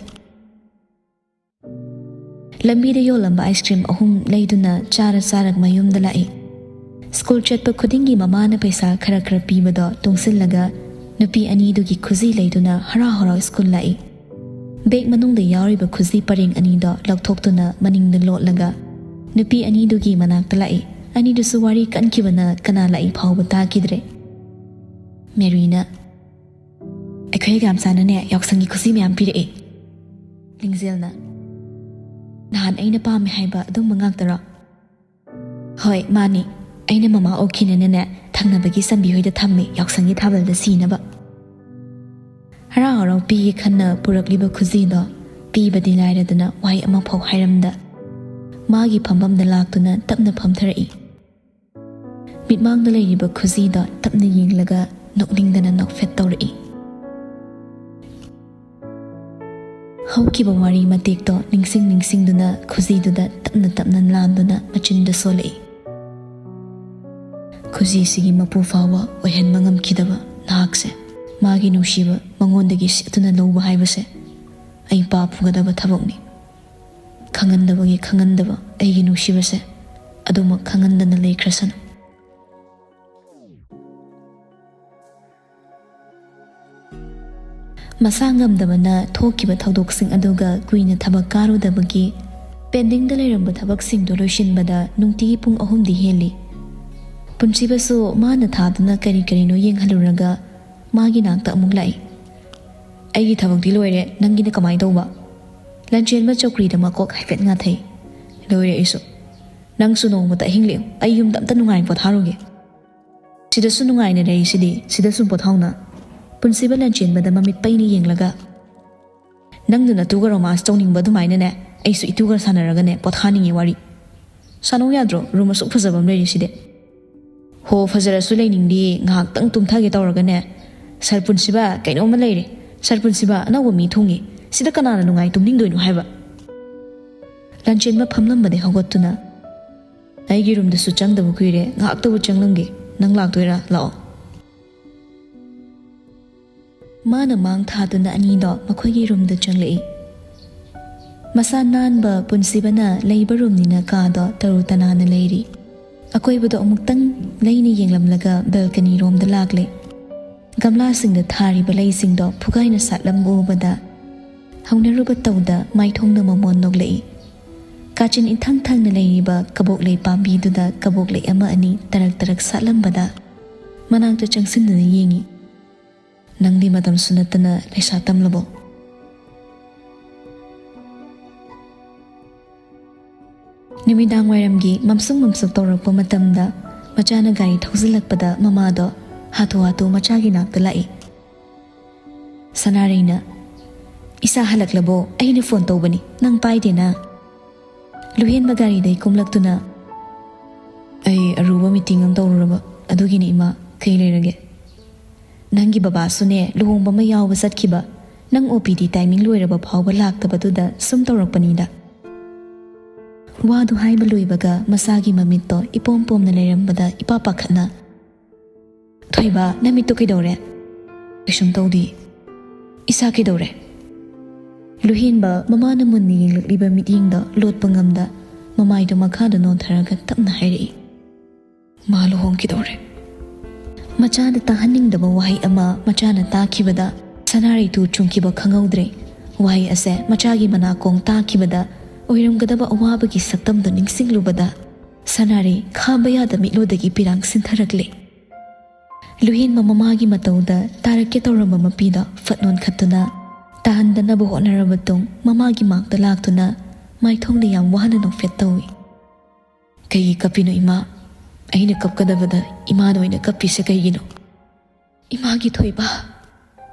ꯂꯝꯕꯤꯗ ꯌꯣꯜꯂꯝꯕ ꯑꯥꯏꯁ ꯀ꯭ꯔꯤꯝ ꯑꯍꯨꯝ ꯂꯩꯗꯨꯅ ꯆꯥꯔ ꯆꯥꯔ ꯃꯌꯨꯝꯗ ꯂꯥꯛꯏ꯫ ꯁ꯭ꯀꯨꯜ ꯆꯠꯄ ꯈꯨꯗꯤꯡꯒꯤ ꯃꯃꯥꯅ ꯄꯩꯁꯥ ꯈꯔ ꯈꯔ ꯄꯤꯕꯗꯣ ꯇꯨꯡꯁꯤꯜꯂꯒ ꯅꯨꯄꯤ ꯑꯅꯤꯗꯨꯒꯤ ꯈꯨꯖꯤ ꯂꯩꯗꯨꯅ ꯍꯔꯥꯎ ꯍꯔꯥꯎ ꯁ꯭ꯀꯨꯜ ꯂꯥꯛꯏ꯫ ꯕꯦꯒ ꯃꯅꯨꯡꯗ ꯌꯥꯎꯔꯤꯕ ꯈꯨꯖꯤ ꯄꯔꯦꯡ ꯑꯅꯤꯗꯣ ꯂꯧꯊꯣꯛꯇꯨꯅ ꯃꯅꯤꯡꯗ ꯂꯣꯠꯂꯒ ꯅꯨꯄꯤ ꯑꯅꯤꯗꯨꯒꯤ ꯃꯅꯥꯛꯇ ꯂꯥꯛꯏ꯫ ꯑꯅꯤꯗꯨꯁꯨ ꯋꯥꯔꯤ ꯀꯟꯈꯤꯕꯅ ꯀꯅꯥ ꯂꯥꯛꯏ ꯐꯥꯎꯕ ꯇꯥꯈꯤꯗ꯭ꯔꯦ꯫ ꯃꯦꯔꯤꯅ, "ꯑꯩꯈꯣꯏ ꯒꯥꯝꯆꯥꯅꯅꯦ ꯌꯥꯎꯁꯪꯒꯤ ꯈꯨꯖꯤ ꯃꯌꯥꯝ ꯄꯤꯔꯛꯑꯦ꯫" ꯂꯤꯡꯖꯦꯜꯅ, "ꯅꯍꯥꯟ ꯑꯩꯅ ꯄꯥꯝꯃꯦ ꯍꯥꯏꯕ ꯑꯗꯨꯝꯕ ꯉꯥꯛꯇꯔꯣ?" "ꯍꯣꯏ, ꯃꯥꯅꯤ꯫ ꯑꯩꯅ ꯃꯃꯥ ꯑꯣꯛꯈꯤꯅꯅꯦ ꯊꯪꯅꯕꯒꯤ ꯆꯟꯕꯤ ꯍꯣꯏꯗ ꯊꯝꯃꯦ, ꯌꯥꯎꯁꯪꯒꯤ ꯊꯥꯕꯜꯗ ꯁꯤꯅꯕ꯫ ꯍꯔꯥꯎ ꯍꯔꯥꯎ ꯄꯤꯒꯦ ꯈꯟꯅ ꯄꯨꯔꯛꯂꯤꯕ ꯈꯨꯖꯤꯗꯣ ꯄꯤꯕꯗꯤ ꯂꯥꯏꯔꯗꯅ ꯋꯥꯍꯩ ꯑꯃꯐꯥꯎ ꯍꯥꯏꯔꯝꯗ ꯃꯥꯒꯤ ꯐꯝꯐꯝꯗ ꯂꯥꯛꯇꯨꯅ ꯇꯞꯅ ꯐꯝꯊꯔꯛꯏ꯫ ꯃꯤꯠꯃꯥꯡꯗ ꯂꯩꯔꯤꯕ ꯈꯨꯖꯤꯗꯣ ꯇꯞꯅ ꯌꯦꯡꯂꯒ ꯅꯣꯛꯅꯤꯡꯗꯅ ꯅꯣꯛꯐꯦꯠ ꯇꯧꯔꯛꯏ꯫ ꯍꯧꯈꯤꯕ ꯋꯥꯔꯤ ꯃꯇꯦꯛꯇꯣ ꯅꯤꯡꯁꯤꯡ ꯅꯤꯡꯁꯤꯡꯗꯨꯅ ꯈꯨꯖꯤꯗꯨꯗ ꯇꯞꯅ ꯇꯞꯅ ꯂꯥꯟꯗꯨꯅ ꯃꯆꯤꯟꯗ ꯁꯣꯜꯂꯛꯏ꯫ "ꯈꯨꯖꯤꯁꯤꯒꯤ ꯃꯄꯨ ꯐꯥꯎꯕ ꯑꯣꯏꯍꯟꯕ ꯉꯝꯈꯤꯗꯕ ꯅꯍꯥꯛꯁꯦ, ꯃꯥꯒꯤ ꯅꯨꯡꯁꯤꯕ ꯃꯉꯣꯟꯗꯒꯤ ꯁꯦꯠꯇꯨꯅ ꯂꯧꯕ ꯍꯥꯏꯕꯁꯦ ꯑꯩ ꯄꯥꯞ ꯄꯨꯒꯗꯕ ꯊꯕꯛꯅꯤ꯫ ꯈꯪꯍꯟꯗꯕꯒꯤ ꯈꯪꯍꯟꯗꯕ ꯑꯩꯒꯤ ꯅꯨꯡꯁꯤꯕꯁꯦ ꯑꯗꯨꯃꯛ ꯈꯪꯍꯟꯗꯅ ꯂꯩꯈ꯭ꯔꯁꯅꯨ꯫" ꯃꯁꯥ ꯉꯝꯗꯕꯅ ꯊꯣꯛꯈꯤꯕ ꯊꯧꯗꯣꯛꯁꯤꯡ ꯑꯗꯨꯒ ꯀꯨꯏꯅ ꯊꯕꯛ ꯀꯥꯔꯨꯗꯕꯒꯤ ꯄꯦꯟꯗꯤꯡꯗ ꯂꯩꯔꯝꯕ ꯊꯕꯛꯁꯤꯡꯗꯨ ꯂꯣꯏꯁꯤꯟꯕꯗ ꯅꯨꯡꯇꯤꯒꯤ ꯄꯨꯡ ꯑꯍꯨꯝꯗꯤ ꯍꯦꯜꯂꯤ꯫ ꯄꯨꯟꯁꯤꯕꯁꯨ ꯃꯥꯅ ꯊꯥꯗꯨꯅ ꯀꯔꯤ ꯀꯔꯤꯅꯣ ꯌꯦꯡꯍꯜꯂꯨꯔꯒ ꯃꯥꯒꯤ ꯅꯥꯛꯇ ꯑꯃꯨꯛ ꯂꯥꯛꯏ꯫ "ꯑꯩꯒꯤ ꯊꯕꯛꯇꯤ ꯂꯣꯏꯔꯦ, ꯅꯪꯒꯤꯅ ꯀꯃꯥꯏꯅ ꯇꯧꯕ?" ꯂꯟꯆꯦꯟꯕ ꯆꯧꯀ꯭ꯔꯤꯗ ꯃꯀꯣꯛ ꯍꯥꯏꯐꯦꯠ ꯉꯥꯊꯩ꯫ "ꯂꯣꯏꯔꯦ ꯑꯩꯁꯨ꯫ ꯅꯪꯁꯨ ꯅꯣꯡꯃꯇ ꯑꯍꯤꯡ ꯂꯦꯛꯎ, ꯑꯩ ꯌꯨꯝꯗ ꯑꯝꯇ ꯅꯨꯡꯉꯥꯏꯅ ꯄꯣꯊꯥꯔꯨꯒꯦ꯫ ꯁꯤꯗꯁꯨ ꯅꯨꯡꯉꯥꯏꯅ ꯂꯩꯔꯤꯁꯤꯗꯤ, ꯁꯤꯗꯁꯨ ꯄꯣꯊꯥꯎꯅ꯫" ꯄꯨꯟꯁꯤꯕ ꯂꯟꯆꯦꯟꯕꯗ ꯃꯃꯤꯠ ꯄꯩꯅ ꯌꯦꯡꯂꯒ, "ꯅꯪꯗꯨ ꯅꯇꯨꯒ ꯔꯣꯃꯥꯟꯁ ꯇꯧꯅꯤꯡꯕ ꯑꯗꯨꯃꯥꯏꯅꯅꯦ, ꯑꯩꯁꯨ ꯏꯇꯨꯒ ꯁꯥꯟꯅꯔꯒꯅꯦ ꯄꯣꯊꯥꯅꯤꯡꯉꯤ ꯋꯥꯔꯤ꯫ ꯁꯥꯟꯅꯧ ꯌꯥꯗ꯭ꯔꯣ? ꯔꯨꯝ ꯑꯁꯨꯛ ꯐꯖꯕ ꯑꯃ ꯂꯩꯔꯤꯁꯤꯗꯤ꯫" "ꯍꯣ, ꯐꯖꯔꯁꯨ ꯂꯩꯅꯤꯡꯗꯦ, ꯉꯥꯏꯍꯥꯛꯇꯪ ꯇꯨꯝꯊꯒꯦ ꯇꯧꯔꯒꯅꯦ꯫ ꯁꯥꯔ ꯄꯨꯟꯁꯤꯕ, ꯀꯩꯅꯣꯝꯃ ꯂꯩꯔꯦ꯫ ꯁꯥꯔ ꯄꯨꯟꯁꯤꯕ, ꯑꯅꯧꯕ ꯃꯤ ꯊꯨꯡꯉꯦ꯫ ꯁꯤꯗ ꯀꯅꯥꯅ ꯅꯨꯡꯉꯥꯏ ꯇꯨꯝꯅꯤꯡꯗꯣꯏꯅꯣ ꯍꯥꯏꯕ?" ꯂꯟꯆꯦꯟꯕ ꯐꯝꯂꯝꯕꯗꯩ ꯍꯧꯒꯠꯇꯨꯅ, "ꯑꯩꯒꯤ ꯔꯨꯝꯗꯁꯨ ꯆꯪꯗꯕ ꯀꯨꯏꯔꯦ, ꯉꯥꯏꯍꯥꯛꯇꯕꯨ ꯆꯪꯂꯝꯒꯦ꯫ ꯅꯪ ꯂꯥꯛꯇꯣꯏꯔꯥ? ꯂꯥꯛꯑꯣ꯫" ꯃꯥꯅ ꯃꯥꯡ ꯊꯥꯗꯨꯅ ꯑꯅꯤꯗꯣ ꯃꯈꯣꯏꯒꯤ ꯔꯨꯝꯗ ꯆꯪꯂꯛꯏ꯫ ꯃꯁꯥ ꯅꯥꯟꯕ ꯄꯨꯟꯁꯤꯕꯅ ꯂꯩꯕ ꯔꯨꯝꯅꯤꯅ ꯀꯥꯗꯣ ꯇꯔꯨ ꯇꯅꯥꯟꯅ ꯂꯩꯔꯤ꯫ ꯑꯀꯣꯏꯕꯗꯣ ꯑꯃꯨꯛꯇꯪ ꯂꯩꯅ ꯌꯦꯡꯂꯝꯂꯒ ꯕꯦꯜꯀꯅꯤ ꯔꯣꯝꯗ ꯂꯥꯛꯂꯦ꯫ ꯒꯝꯂꯥꯁꯤꯡꯗ ꯊꯥꯔꯤꯕ ꯂꯩꯁꯤꯡꯗꯣ ꯐꯨꯒꯥꯏꯅ ꯁꯥꯠꯂꯝꯕ ꯎꯕꯗ ꯍꯧꯅꯔꯨꯕ ꯇꯧꯗ ꯃꯥꯏꯊꯣꯡꯗ ꯃꯃꯣꯟ ꯅꯣꯛꯂꯛꯏ꯫ ꯀꯥꯆꯤꯟ ꯏꯊꯪ ꯊꯪꯅ ꯂꯩꯔꯤꯕ ꯀꯕꯣꯛꯂꯩ ꯄꯥꯝꯕꯤꯗꯨꯗ ꯀꯕꯣꯛꯂꯩ ꯑꯃ ꯑꯅꯤ ꯇꯔꯛ ꯇꯔꯛ ꯁꯥꯠꯂꯝꯕꯗ ꯃꯅꯥꯛꯇ ꯆꯪꯁꯤꯟꯗꯨꯅ ꯌꯦꯡꯉꯤ꯫ "ꯅꯪꯗꯤ ꯃꯇꯝꯁꯨ ꯅꯠꯇꯅ ꯂꯩꯁꯥ ꯇꯝꯂꯕꯣ?" ꯅꯨꯃꯤꯗꯥꯡ ꯋꯥꯏꯔꯝꯒꯤ ꯃꯝꯁꯨꯛ ꯃꯝꯁꯨꯛ ꯇꯧꯔꯛꯄ ꯃꯇꯝꯗ ꯃꯆꯥꯅ ꯒꯥꯔꯤ ꯊꯧꯖꯤꯜꯂꯛꯄꯗ ꯃꯃꯥꯗꯣ ꯍꯥꯊꯨ ꯍꯥꯊꯨ ꯃꯆꯥꯒꯤ ꯅꯥꯛꯇ ꯂꯥꯛꯏ꯫ ꯁꯅꯥꯔꯩꯅ, "ꯏꯁꯥ ꯍꯜꯂꯛꯂꯕꯣ? ꯑꯩꯅ ꯐꯣꯟ ꯇꯧꯕꯅꯤ, ꯅꯪ ꯄꯥꯏꯗꯦꯅ?" ꯂꯨꯍꯦꯟꯕ ꯒꯥꯔꯤꯗꯩ ꯀꯨꯝꯂꯛꯇꯨꯅ, "ꯑꯩ ꯑꯔꯨꯕ ꯃꯤꯇꯤꯡ ꯑꯃ ꯇꯧꯔꯨꯔꯕ, ꯑꯗꯨꯒꯤꯅꯤ ꯏꯃꯥ, ꯀꯩ ꯂꯩꯔꯒꯦ?" "ꯅꯪꯒꯤ ꯕꯕꯥꯁꯨꯅꯦ, ꯂꯨꯍꯣꯡꯕ ꯑꯃ ꯌꯥꯎꯕ ꯆꯠꯈꯤꯕ, ꯅꯪ ꯑꯣ ꯄꯤ ꯗꯤ ꯇꯥꯏꯃꯤꯡ ꯂꯣꯏꯔꯕ ꯐꯥꯎꯕ ꯂꯥꯛꯇꯕꯗꯨꯗ ꯁꯨꯝ ꯇꯧꯔꯛꯄꯅꯤꯗ꯫" ꯋꯥꯗꯨ ꯍꯥꯏꯕ ꯂꯣꯏꯕꯒ ꯃꯆꯥꯒꯤ ꯃꯃꯤꯠꯇꯣ ꯏꯄꯣꯝ ꯄꯣꯝꯅ ꯂꯩꯔꯝꯕꯗ ꯏꯄꯥ ꯄꯥꯈꯠꯅ, "ꯊꯣꯏꯕ, ꯅꯃꯤꯠꯇꯣ ꯀꯩꯗꯧꯔꯦ?" "ꯀꯩꯁꯨꯝ ꯇꯧꯗꯦ꯫ ꯏꯁꯥ ꯀꯩꯗꯧꯔꯦ?" ꯂꯨꯍꯦꯟꯕ ꯃꯃꯥꯅ ꯃꯨꯟꯅ ꯌꯦꯡꯂꯛꯂꯤꯕ ꯃꯤꯠꯌꯦꯡꯗꯣ ꯂꯣꯠꯄ ꯉꯝꯗ ꯃꯃꯥꯏꯗꯣ ꯃꯈꯥꯗ ꯅꯣꯟꯊꯔꯒ ꯇꯞꯅ ꯍꯥꯏꯔꯛꯏ, "ꯃꯥ ꯂꯨꯍꯣꯡꯈꯤꯗꯧꯔꯦ꯫" ꯃꯆꯥꯗ ꯇꯥꯍꯟꯅꯤꯡꯗꯕ ꯋꯥꯍꯩ ꯑꯃ ꯃꯆꯥꯅ ꯇꯥꯈꯤꯕꯗ ꯁꯅꯥꯔꯩ ꯇꯨ ꯆꯨꯡꯈꯤꯕ ꯈꯪꯍꯧꯗ꯭ꯔꯦ꯫ ꯋꯥꯍꯩ ꯑꯁꯦ ꯃꯆꯥꯒꯤ ꯃꯅꯥꯀꯣꯡ ꯇꯥꯈꯤꯕꯗ ꯑꯣꯏꯔꯝꯒꯗꯕ ꯑꯋꯥꯕꯒꯤ ꯁꯛꯇꯝꯗꯣ ꯅꯤꯡꯁꯤꯡꯂꯨꯕꯗ ꯁꯅꯥꯔꯩ ꯈꯥꯝꯕ ꯌꯥꯗ ꯃꯤꯠꯂꯣꯗꯒꯤ ꯄꯤꯔꯥꯡ ꯁꯤꯟꯊꯔꯛꯂꯦ꯫ ꯂꯨꯍꯦꯟꯕ ꯃꯃꯥꯒꯤ ꯃꯇꯧꯗ ꯇꯥꯔꯛꯀꯦ ꯇꯧꯔꯝꯕ ꯃꯄꯤꯗꯣ ꯐꯠ ꯅꯣꯟꯈꯠꯇꯨꯅ ꯇꯥꯍꯟꯗꯅꯕ ꯍꯣꯠꯅꯔꯕ ꯇꯨꯡ ꯃꯃꯥꯒꯤ ꯃꯥꯛꯇ ꯂꯥꯛꯇꯨꯅ ꯃꯥꯏꯊꯣꯡꯗ ꯌꯥꯝ ꯋꯥꯅ ꯅꯣꯛꯐꯦꯠ ꯇꯧꯏ꯫ "ꯀꯩꯒꯤ ꯀꯞꯄꯤꯅꯣ ꯏꯃꯥ? ꯑꯩꯅ ꯀꯞꯀꯗꯕꯗ ꯏꯃꯥꯅ ꯑꯣꯏꯅ ꯀꯞꯄꯤꯁꯦ ꯀꯩꯒꯤꯅꯣ?" "ꯏꯃꯥꯒꯤ ꯊꯣꯏꯕ!"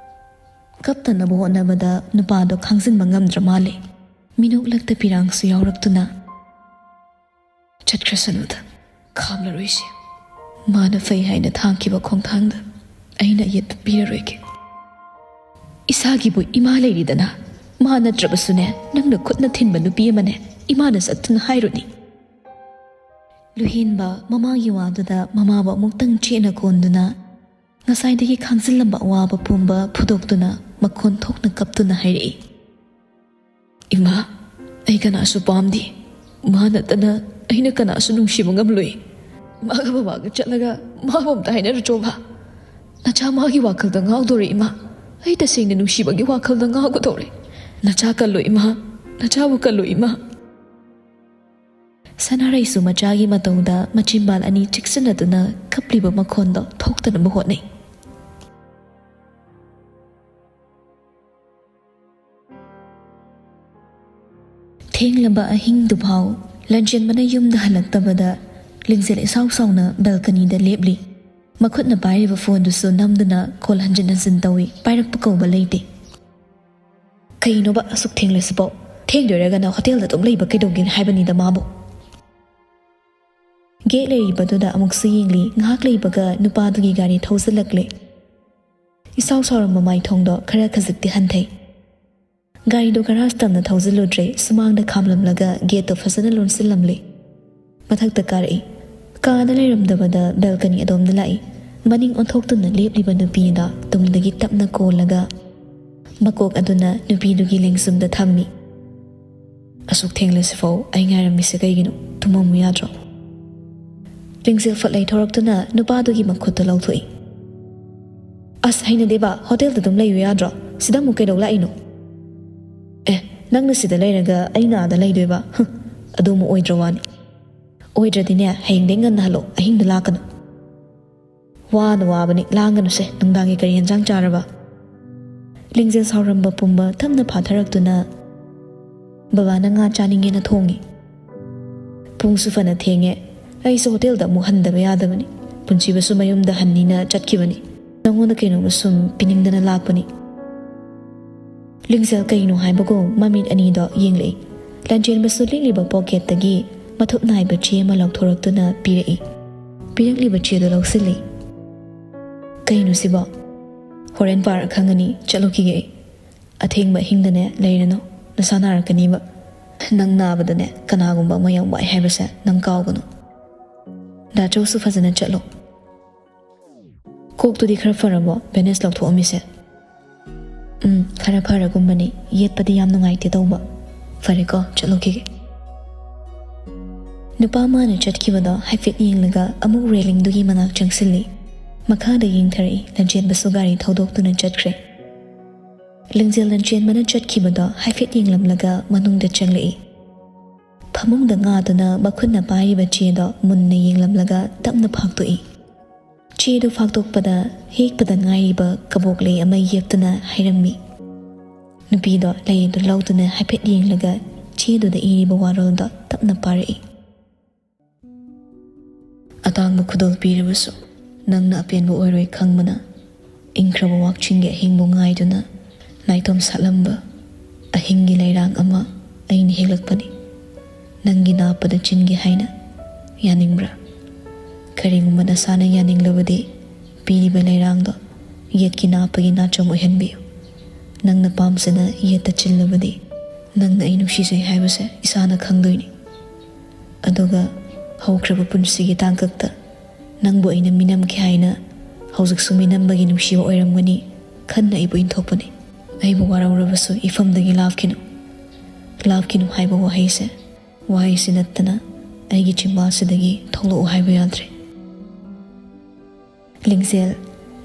ꯀꯞꯇꯅꯕ ꯍꯣꯠꯅꯕꯗ ꯅꯨꯄꯥꯗꯣ ꯈꯥꯡꯖꯤꯟꯕ ꯉꯝꯗ꯭ꯔ ꯃꯥꯜꯂꯦ꯫ ꯃꯤꯅꯣꯛꯂꯛꯇ ꯄꯤꯔꯥꯡꯁꯨ ꯌꯥꯎꯔꯛꯇꯨꯅ, "ꯆꯠꯈ꯭ꯔꯁꯅꯨꯗ, ꯈꯥꯝꯂꯔꯣꯏꯁꯦ꯫ ꯃꯥꯅ ꯐꯩ ꯍꯥꯏꯅ ꯊꯥꯡꯈꯤꯕ ꯈꯣꯡꯊꯥꯡꯗ ꯑꯩꯅ ꯑꯌꯦꯠꯄ ꯄꯤꯔꯔꯣꯏꯒꯦ꯫ ꯏꯁꯥꯒꯤꯕꯨ ꯏꯃꯥ ꯂꯩꯔꯤꯗꯅ, ꯃꯥ ꯅꯠꯇ꯭ꯔꯕꯁꯨꯅꯦ, ꯅꯪꯅ ꯈꯨꯠꯅ ꯊꯤꯟꯕ ꯅꯨꯄꯤ ꯑꯃꯅꯦ, ꯏꯃꯥꯅ ꯆꯠꯇꯨꯅ ꯍꯥꯏꯔꯨꯅꯤ꯫" ꯂꯨꯍꯦꯟꯕ ꯃꯃꯥꯒꯤ ꯋꯥꯗꯨꯗ ꯃꯃꯥꯕꯨ ꯑꯃꯨꯛꯇꯪ ꯆꯦꯠꯅ ꯀꯣꯟꯗꯨꯅ ꯉꯁꯥꯏꯗꯒꯤ ꯈꯥꯡꯖꯤꯜꯂꯝꯕ ꯑꯋꯥꯕ ꯄꯨꯝꯕ ꯐꯨꯗꯣꯛꯇꯨꯅ ꯃꯈꯣꯟ ꯊꯣꯛꯅ ꯀꯞꯇꯨꯅ ꯍꯥꯏꯔꯛꯏ, "ꯏꯃꯥ, ꯑꯩ ꯀꯅꯥꯁꯨ ꯄꯥꯝꯗꯦ꯫ ꯃꯥ ꯅꯠꯇꯅ ꯑꯩꯅ ꯀꯅꯥꯁꯨ ꯅꯨꯡꯁꯤꯕ ꯉꯝꯂꯣꯏ꯫ ꯏꯃꯥꯒ ꯕꯕꯥꯒ ꯆꯠꯂꯒ ꯃꯥꯕꯨ ꯑꯝꯇ ꯍꯥꯏꯅꯔꯨꯆꯣꯕ꯫ ꯅꯆꯥ ꯃꯥꯒꯤ ꯋꯥꯈꯜꯗ ꯉꯥꯎꯗꯧꯔꯦ ꯏꯃꯥ꯫ ꯑꯩ ꯇꯁꯦꯡꯅ ꯅꯨꯡꯁꯤꯕꯒꯤ ꯋꯥꯈꯜꯗ ꯉꯥꯎꯒꯗꯧꯔꯦ꯫ ꯅꯆꯥ ꯀꯜꯂꯨ ꯏꯃꯥ, ꯅꯆꯥꯕꯨ ꯀꯜꯂꯨ ꯏꯃꯥ꯫" ꯁꯅꯥꯔꯩꯁꯨ ꯃꯆꯥꯒꯤ ꯃꯇꯧꯗ ꯃꯆꯤꯟꯕꯥꯜ ꯑꯅꯤ ꯆꯤꯛꯁꯤꯟꯅꯗꯨꯅ ꯀꯞꯂꯤꯕ ꯃꯈꯣꯟꯗꯣ ꯊꯣꯛꯇꯅꯕ ꯍꯣꯠꯅꯩ꯫ ꯊꯦꯡꯂꯕ ꯑꯍꯤꯡꯗꯨꯐꯥꯎ ꯂꯟꯆꯦꯟꯕꯅ ꯌꯨꯝꯗ ꯍꯜꯂꯛꯇꯕꯗ ꯂꯤꯡꯖꯦꯜ ꯏꯁꯥꯎ ꯁꯥꯎꯅ ꯕꯦꯜꯀꯅꯤꯗ ꯂꯦꯞꯂꯤ꯫ ꯃꯈꯨꯠꯅ ꯄꯥꯏꯔꯤꯕ ꯐꯣꯟꯗꯨꯁꯨ ꯅꯝꯗꯨꯅ ꯀꯣꯜ ꯍꯟꯖꯤꯟ ꯍꯟꯖꯤꯟ ꯇꯧꯏ, ꯄꯥꯏꯔꯛꯄ ꯀꯧꯕ ꯂꯩꯇꯦ꯫ ꯀꯩꯅꯣꯕ ꯑꯁꯨꯛ ꯊꯦꯡꯂꯁꯤꯕꯣ? ꯊꯦꯡꯗꯣꯏꯔꯒꯅ ꯍꯣꯇꯦꯜꯗ ꯑꯗꯨꯝ ꯂꯩꯕ ꯀꯩꯗꯧꯒꯦꯅ ꯍꯥꯏꯕꯅꯤꯗ ꯃꯥꯕꯨ꯫ ꯒꯦꯠ ꯂꯩꯔꯤꯕꯗꯨꯗ ꯑꯃꯨꯛꯁꯨ ꯌꯦꯡꯂꯤ꯫ ꯉꯥꯏꯍꯥꯛ ꯂꯩꯕꯒ ꯅꯨꯄꯥꯗꯨꯒꯤ ꯒꯥꯔꯤ ꯊꯧꯖꯤꯜꯂꯛꯂꯦ꯫ ꯏꯁꯥꯎ ꯁꯥꯎꯔꯝꯕ ꯃꯥꯏꯊꯣꯡꯗꯣ ꯈꯔ ꯈꯖꯤꯛꯇꯤ ꯍꯟꯊꯩ꯫ ꯒꯥꯔꯤꯗꯣ ꯈꯔ ꯇꯝꯅ ꯊꯧꯖꯤꯜꯂꯨꯗ꯭ꯔꯦ, ꯁꯨꯃꯥꯡꯗ ꯈꯥꯝꯂꯝꯂꯒ ꯒꯦꯠꯇꯣ ꯐꯖꯅ ꯂꯣꯟꯁꯤꯜꯂꯝꯂꯦ꯫ ꯃꯊꯛꯇ ꯀꯥꯔꯛꯏ꯫ ꯀꯥꯗ ꯂꯩꯔꯝꯗꯕꯗ ꯕꯦꯜꯀꯅꯤ ꯑꯗꯣꯝꯗ ꯂꯥꯛꯏ꯫ ꯃꯅꯤꯡ ꯑꯣꯟꯊꯣꯛꯇꯨꯅ ꯂꯦꯞꯂꯤꯕ ꯅꯨꯄꯤꯗ ꯇꯨꯡꯗꯒꯤ ꯇꯞꯅ ꯀꯣꯜꯂꯒ ꯃꯀꯣꯛ ꯑꯗꯨꯅ ꯅꯨꯄꯤꯗꯨꯒꯤ ꯂꯦꯡꯖꯨꯝꯗ ꯊꯝꯃꯤ꯫ "ꯑꯁꯨꯛ ꯊꯦꯡꯂꯁꯤꯐꯥꯎ ꯑꯩ ꯉꯥꯏꯔꯝꯃꯤꯁꯦ ꯀꯩꯒꯤꯅꯣ? ꯇꯨꯝꯃꯝꯃꯨ ꯌꯥꯗ꯭ꯔꯣ?" ꯂꯤꯡꯖꯦꯜ ꯐꯠ ꯂꯩꯊꯣꯔꯛꯇꯨꯅ ꯅꯨꯄꯥꯗꯨꯒꯤ ꯃꯈꯨꯠꯇ ꯂꯧꯊꯣꯛꯏ꯫ "ꯑꯁ, ꯍꯩꯅꯗꯦꯕ, ꯍꯣꯇꯦꯜꯗ ꯑꯗꯨꯝ ꯂꯩꯌꯨ ꯌꯥꯗ꯭ꯔꯣ? ꯁꯤꯗ ꯑꯃꯨꯛ ꯀꯩꯗꯧ ꯂꯥꯛꯏꯅꯣ?" "ꯑꯦ, ꯅꯪꯅ ꯁꯤꯗ ꯂꯩꯔꯒ ꯑꯩꯅ ꯑꯥꯗ ꯂꯩꯗꯣꯏꯕ? ꯍꯨꯝ, ꯑꯗꯨ ꯑꯃꯨꯛ ꯑꯣꯏꯗ꯭ꯔ ꯋꯥꯅꯤ꯫ ꯑꯣꯏꯗ꯭ꯔꯗꯤꯅꯦ, ꯍꯌꯦꯡꯗꯩ ꯉꯟꯅ ꯍꯜꯂꯣ, ꯑꯍꯤꯡꯗ ꯂꯥꯛꯀꯅꯨ꯫" "ꯋꯥꯅ ꯋꯥꯕꯅꯤ, ꯂꯥꯡꯒꯅꯨꯁꯦ꯫ ꯅꯨꯡꯗꯥꯡꯒꯤ ꯀꯔꯤ ꯌꯦꯟꯖꯥꯡ ꯆꯥꯔꯕ?" ꯂꯤꯡꯖꯦꯜ ꯁꯥꯎꯔꯝꯕ ꯄꯨꯝꯕ ꯇꯞꯅ ꯐꯥꯊꯔꯛꯇꯨꯅ, "ꯕꯕꯥꯅ ꯉꯥ ꯆꯥꯅꯤꯡꯉꯦꯅ ꯊꯣꯡꯉꯤ꯫" "ꯄꯨꯡꯁꯨ ꯐꯅ ꯊꯦꯡꯉꯦ꯫ ꯑꯩꯁꯨ ꯍꯣꯇꯦꯜꯗ ꯑꯃꯨꯛ ꯍꯟꯗꯕ ꯌꯥꯗꯕꯅꯤ꯫ ꯄꯨꯟꯁꯤꯕꯁꯨ ꯃꯌꯨꯝꯗ ꯍꯟꯅꯤꯅ ꯆꯠꯈꯤꯕꯅꯤ꯫ ꯅꯉꯣꯟꯗ ꯀꯩꯅꯣꯝꯃ ꯁꯨꯝ ꯄꯤꯅꯤꯡꯗꯅ ꯂꯥꯛꯄꯅꯤ꯫" ꯂꯤꯡꯖꯦꯜ ꯀꯩꯅꯣ ꯍꯥꯏꯕꯒꯨꯝ ꯃꯃꯤꯠ ꯑꯅꯤꯗꯣ ꯌꯦꯡꯂꯛꯏ꯫ ꯂꯟꯆꯦꯟꯕꯁꯨ ꯂꯤꯠꯂꯤꯕ ꯄꯣꯀꯦꯠꯇꯒꯤ ꯃꯊꯨꯞ ꯅꯥꯏꯕ ꯆꯦ ꯑꯃ ꯂꯧꯊꯣꯔꯛꯇꯨꯅ ꯄꯤꯔꯛꯏ꯫ ꯄꯤꯔꯛꯂꯤꯕ ꯆꯦꯗꯣ ꯂꯧꯁꯤꯜꯂꯤ꯫ "ꯀꯩꯅꯣ ꯁꯤꯕꯣ?" "ꯍꯣꯔꯦꯟ ꯄꯥꯔ ꯈꯪꯒꯅꯤ, ꯆꯠꯂꯨꯈꯤꯒꯦ ꯑꯩ꯫ ꯑꯊꯦꯡꯕ ꯑꯍꯤꯡꯗꯅꯦ ꯂꯩꯔꯅꯨ, ꯅꯁꯥ ꯅꯥꯔꯛꯀꯅꯤꯕ꯫ ꯅꯪ ꯅꯥꯕꯗꯅꯦ ꯀꯅꯥꯒꯨꯝꯕ ꯑꯃ ꯌꯥꯝ ꯋꯥꯏ ꯍꯥꯏꯕꯁꯦ ꯅꯪ ꯀꯥꯎꯒꯅꯨ꯫ ꯗꯥꯆꯧꯁꯨ ꯐꯖꯅ ꯆꯠꯂꯣ꯫" "ꯀꯣꯛꯇꯨꯗꯤ ꯈꯔ ꯐꯔꯕꯣ? ꯕꯦꯟꯗꯦꯖ ꯂꯧꯊꯣꯛꯑꯝꯃꯤꯁꯦ?" "ꯎꯝ, ꯈꯔ ꯐꯔꯒꯨꯝꯕꯅꯤ꯫ ꯌꯦꯠꯄꯗꯤ ꯌꯥꯝ ꯅꯨꯡꯉꯥꯏꯇꯦ ꯇꯧꯕ꯫ ꯐꯔꯦꯀꯣ, ꯆꯠꯂꯨꯈꯤꯒꯦ꯫" ꯅꯨꯄꯥ ꯃꯥꯅ ꯆꯠꯈꯤꯕꯗꯣ ꯍꯥꯏꯐꯦꯠ ꯌꯦꯡꯂꯒ ꯑꯃꯨꯛ ꯔꯦꯂꯤꯡꯗꯨꯒꯤ ꯃꯅꯥꯛ ꯆꯪꯁꯤꯜꯂꯤ꯫ ꯃꯈꯥꯗ ꯌꯦꯡꯊꯔꯛꯏ, ꯂꯟꯆꯦꯟꯕꯁꯨ ꯒꯥꯔꯤ ꯊꯧꯗꯣꯛꯇꯨꯅ ꯆꯠꯈ꯭ꯔꯦ꯫ ꯂꯤꯡꯖꯦꯜ ꯂꯟꯆꯦꯟꯕꯅ ꯆꯠꯈꯤꯕꯗꯣ ꯍꯥꯏꯐꯦꯠ ꯌꯦꯡꯂꯝꯂꯒ ꯃꯅꯨꯡꯗ ꯆꯪꯂꯛꯏ꯫ ꯐꯃꯨꯡꯗ ꯉꯥꯗꯨꯅ ꯃꯈꯨꯠꯅ ꯄꯥꯏꯔꯤꯕ ꯆꯦꯗꯣ ꯃꯨꯟꯅ ꯌꯦꯡꯂꯝꯂꯒ ꯇꯞꯅ ꯐꯥꯛꯇꯣꯛꯏ꯫ ꯆꯦꯗꯨ ꯐꯥꯛꯇꯣꯛꯄꯗ ꯍꯦꯛꯄꯗ ꯉꯥꯏꯔꯤꯕ ꯀꯕꯣꯛ ꯂꯩ ꯑꯃ ꯌꯦꯛꯇꯨꯅ ꯍꯥꯏꯔꯝꯃꯤ꯫ ꯅꯨꯄꯤꯗꯣ ꯂꯩ ꯑꯗꯨ ꯂꯧꯗꯨꯅ ꯍꯥꯏꯐꯦꯠ ꯌꯦꯡꯂꯒ ꯆꯦꯗꯨꯗ ꯏꯔꯤꯕ ꯋꯥꯔꯣꯜꯗꯣ ꯇꯞꯅ ꯄꯥꯔꯛꯏ꯫ ꯈꯨꯗꯣꯜ ꯄꯤꯔꯕꯁꯨ ꯅꯪꯅ ꯑꯄꯦꯟꯕ ꯑꯣꯏꯔꯣꯏ ꯈꯪꯕꯅ, ꯏꯪꯈ꯭ꯔꯕ ꯋꯥꯛꯆꯤꯡꯒꯤ ꯑꯍꯤꯡꯕꯨ ꯉꯥꯏꯗꯨꯅ ꯅꯥꯏꯇꯣꯝ ꯁꯥꯠꯂꯝꯕ ꯑꯍꯤꯡꯒꯤ ꯂꯩꯔꯥꯡ ꯑꯃ ꯑꯩꯅ ꯍꯦꯛꯂꯛꯄꯅꯤ꯫ ꯅꯪꯒꯤ ꯅꯥꯞꯄꯗ ꯆꯤꯟꯒꯦ ꯍꯥꯏꯅ꯫ ꯌꯥꯅꯤꯡꯕ꯭ꯔꯥ? ꯀꯔꯤꯒꯨꯝꯕ ꯅꯁꯥꯅ ꯌꯥꯅꯤꯡꯂꯕꯗꯤ, ꯄꯤꯔꯤꯕ ꯂꯩꯔꯥꯡꯗꯣ ꯌꯦꯠꯀꯤ ꯅꯥꯞꯄꯒꯤ ꯅꯥꯆꯣꯝ ꯑꯣꯏꯍꯟꯕꯤꯌꯨ꯫ ꯅꯪꯅ ꯄꯥꯝꯖꯅ ꯌꯦꯠꯇ ꯆꯤꯜꯂꯕꯗꯤ, ꯅꯪꯅ ꯑꯩ ꯅꯨꯡꯁꯤꯖꯩ ꯍꯥꯏꯕꯁꯦ ꯏꯁꯥꯅ ꯈꯪꯗꯣꯏꯅꯤ꯫ ꯑꯗꯨꯒ ꯍꯧꯈ꯭ꯔꯕ ꯄꯨꯟꯁꯤꯒꯤ ꯇꯥꯡꯀꯛꯇ ꯅꯪꯕꯨ ꯑꯩꯅ ꯃꯤꯅꯝꯈꯤ ꯍꯥꯏꯅ ꯍꯧꯖꯤꯛꯁꯨ ꯃꯤꯅꯝꯕꯒꯤ ꯅꯨꯡꯁꯤꯕ ꯑꯣꯏꯔꯝꯒꯅꯤ ꯈꯟꯅ ꯑꯩꯕꯨ ꯏꯟꯊꯣꯛꯄꯅꯤ꯫ ꯑꯩꯕꯨ ꯋꯥꯔꯧꯔꯕꯁꯨ ꯏꯐꯝꯗꯒꯤ ꯂꯥꯞꯈꯤꯅꯨ꯫ ꯂꯥꯞꯈꯤꯅꯨ ꯍꯥꯏꯕ ꯋꯥꯍꯩꯁꯦ, ꯋꯥꯍꯩꯁꯤ ꯅꯠꯇꯅ ꯑꯩꯒꯤ ꯆꯤꯝꯕꯥꯜꯁꯤꯗꯒꯤ ꯊꯣꯛꯂꯛꯎ ꯍꯥꯏꯕ ꯌꯥꯗ꯭ꯔꯦ꯫ ꯂꯤꯡꯖꯦꯜ,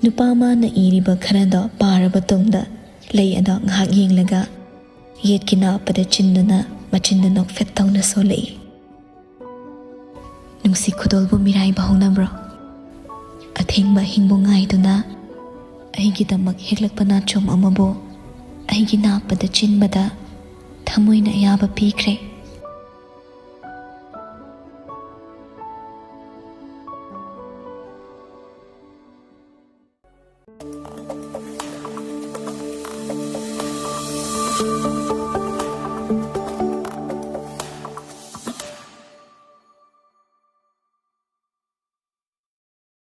ꯅꯨꯄꯥ ꯑꯃꯅ ꯏꯔꯤꯕ ꯈꯔꯗꯣ ꯄꯥꯔꯕ ꯇꯨꯡꯗ ꯂꯩ ꯑꯗꯣ ꯉꯥꯏꯍꯥꯛ ꯌꯦꯡꯂꯒ ꯌꯦꯠꯀꯤ ꯅꯥꯞꯄꯗ ꯆꯤꯟꯗꯨꯅ ꯃꯆꯤꯟꯗꯨ ꯅꯣꯛꯐꯦꯠ ꯇꯧꯅ ꯁꯣꯜꯂꯛꯏ꯫ ꯅꯨꯡꯁꯤ ꯈꯨꯗꯣꯜꯕꯨ ꯃꯤꯔꯥꯏꯕ ꯍꯧꯅꯕ꯭ꯔꯣ? ꯑꯊꯦꯡꯕ ꯑꯍꯤꯡꯕꯨ ꯉꯥꯏꯗꯨꯅ ꯑꯩꯒꯤꯗꯃꯛ ꯍꯦꯛꯂꯛꯄ ꯅꯥꯆꯣꯝ ꯑꯃꯕꯨ ꯑꯩꯒꯤ ꯅꯥꯞꯄꯗ ꯆꯤꯟꯕꯗ ꯊꯃꯣꯏꯅ ꯑꯌꯥꯕ ꯄꯤꯈ꯭ꯔꯦ꯫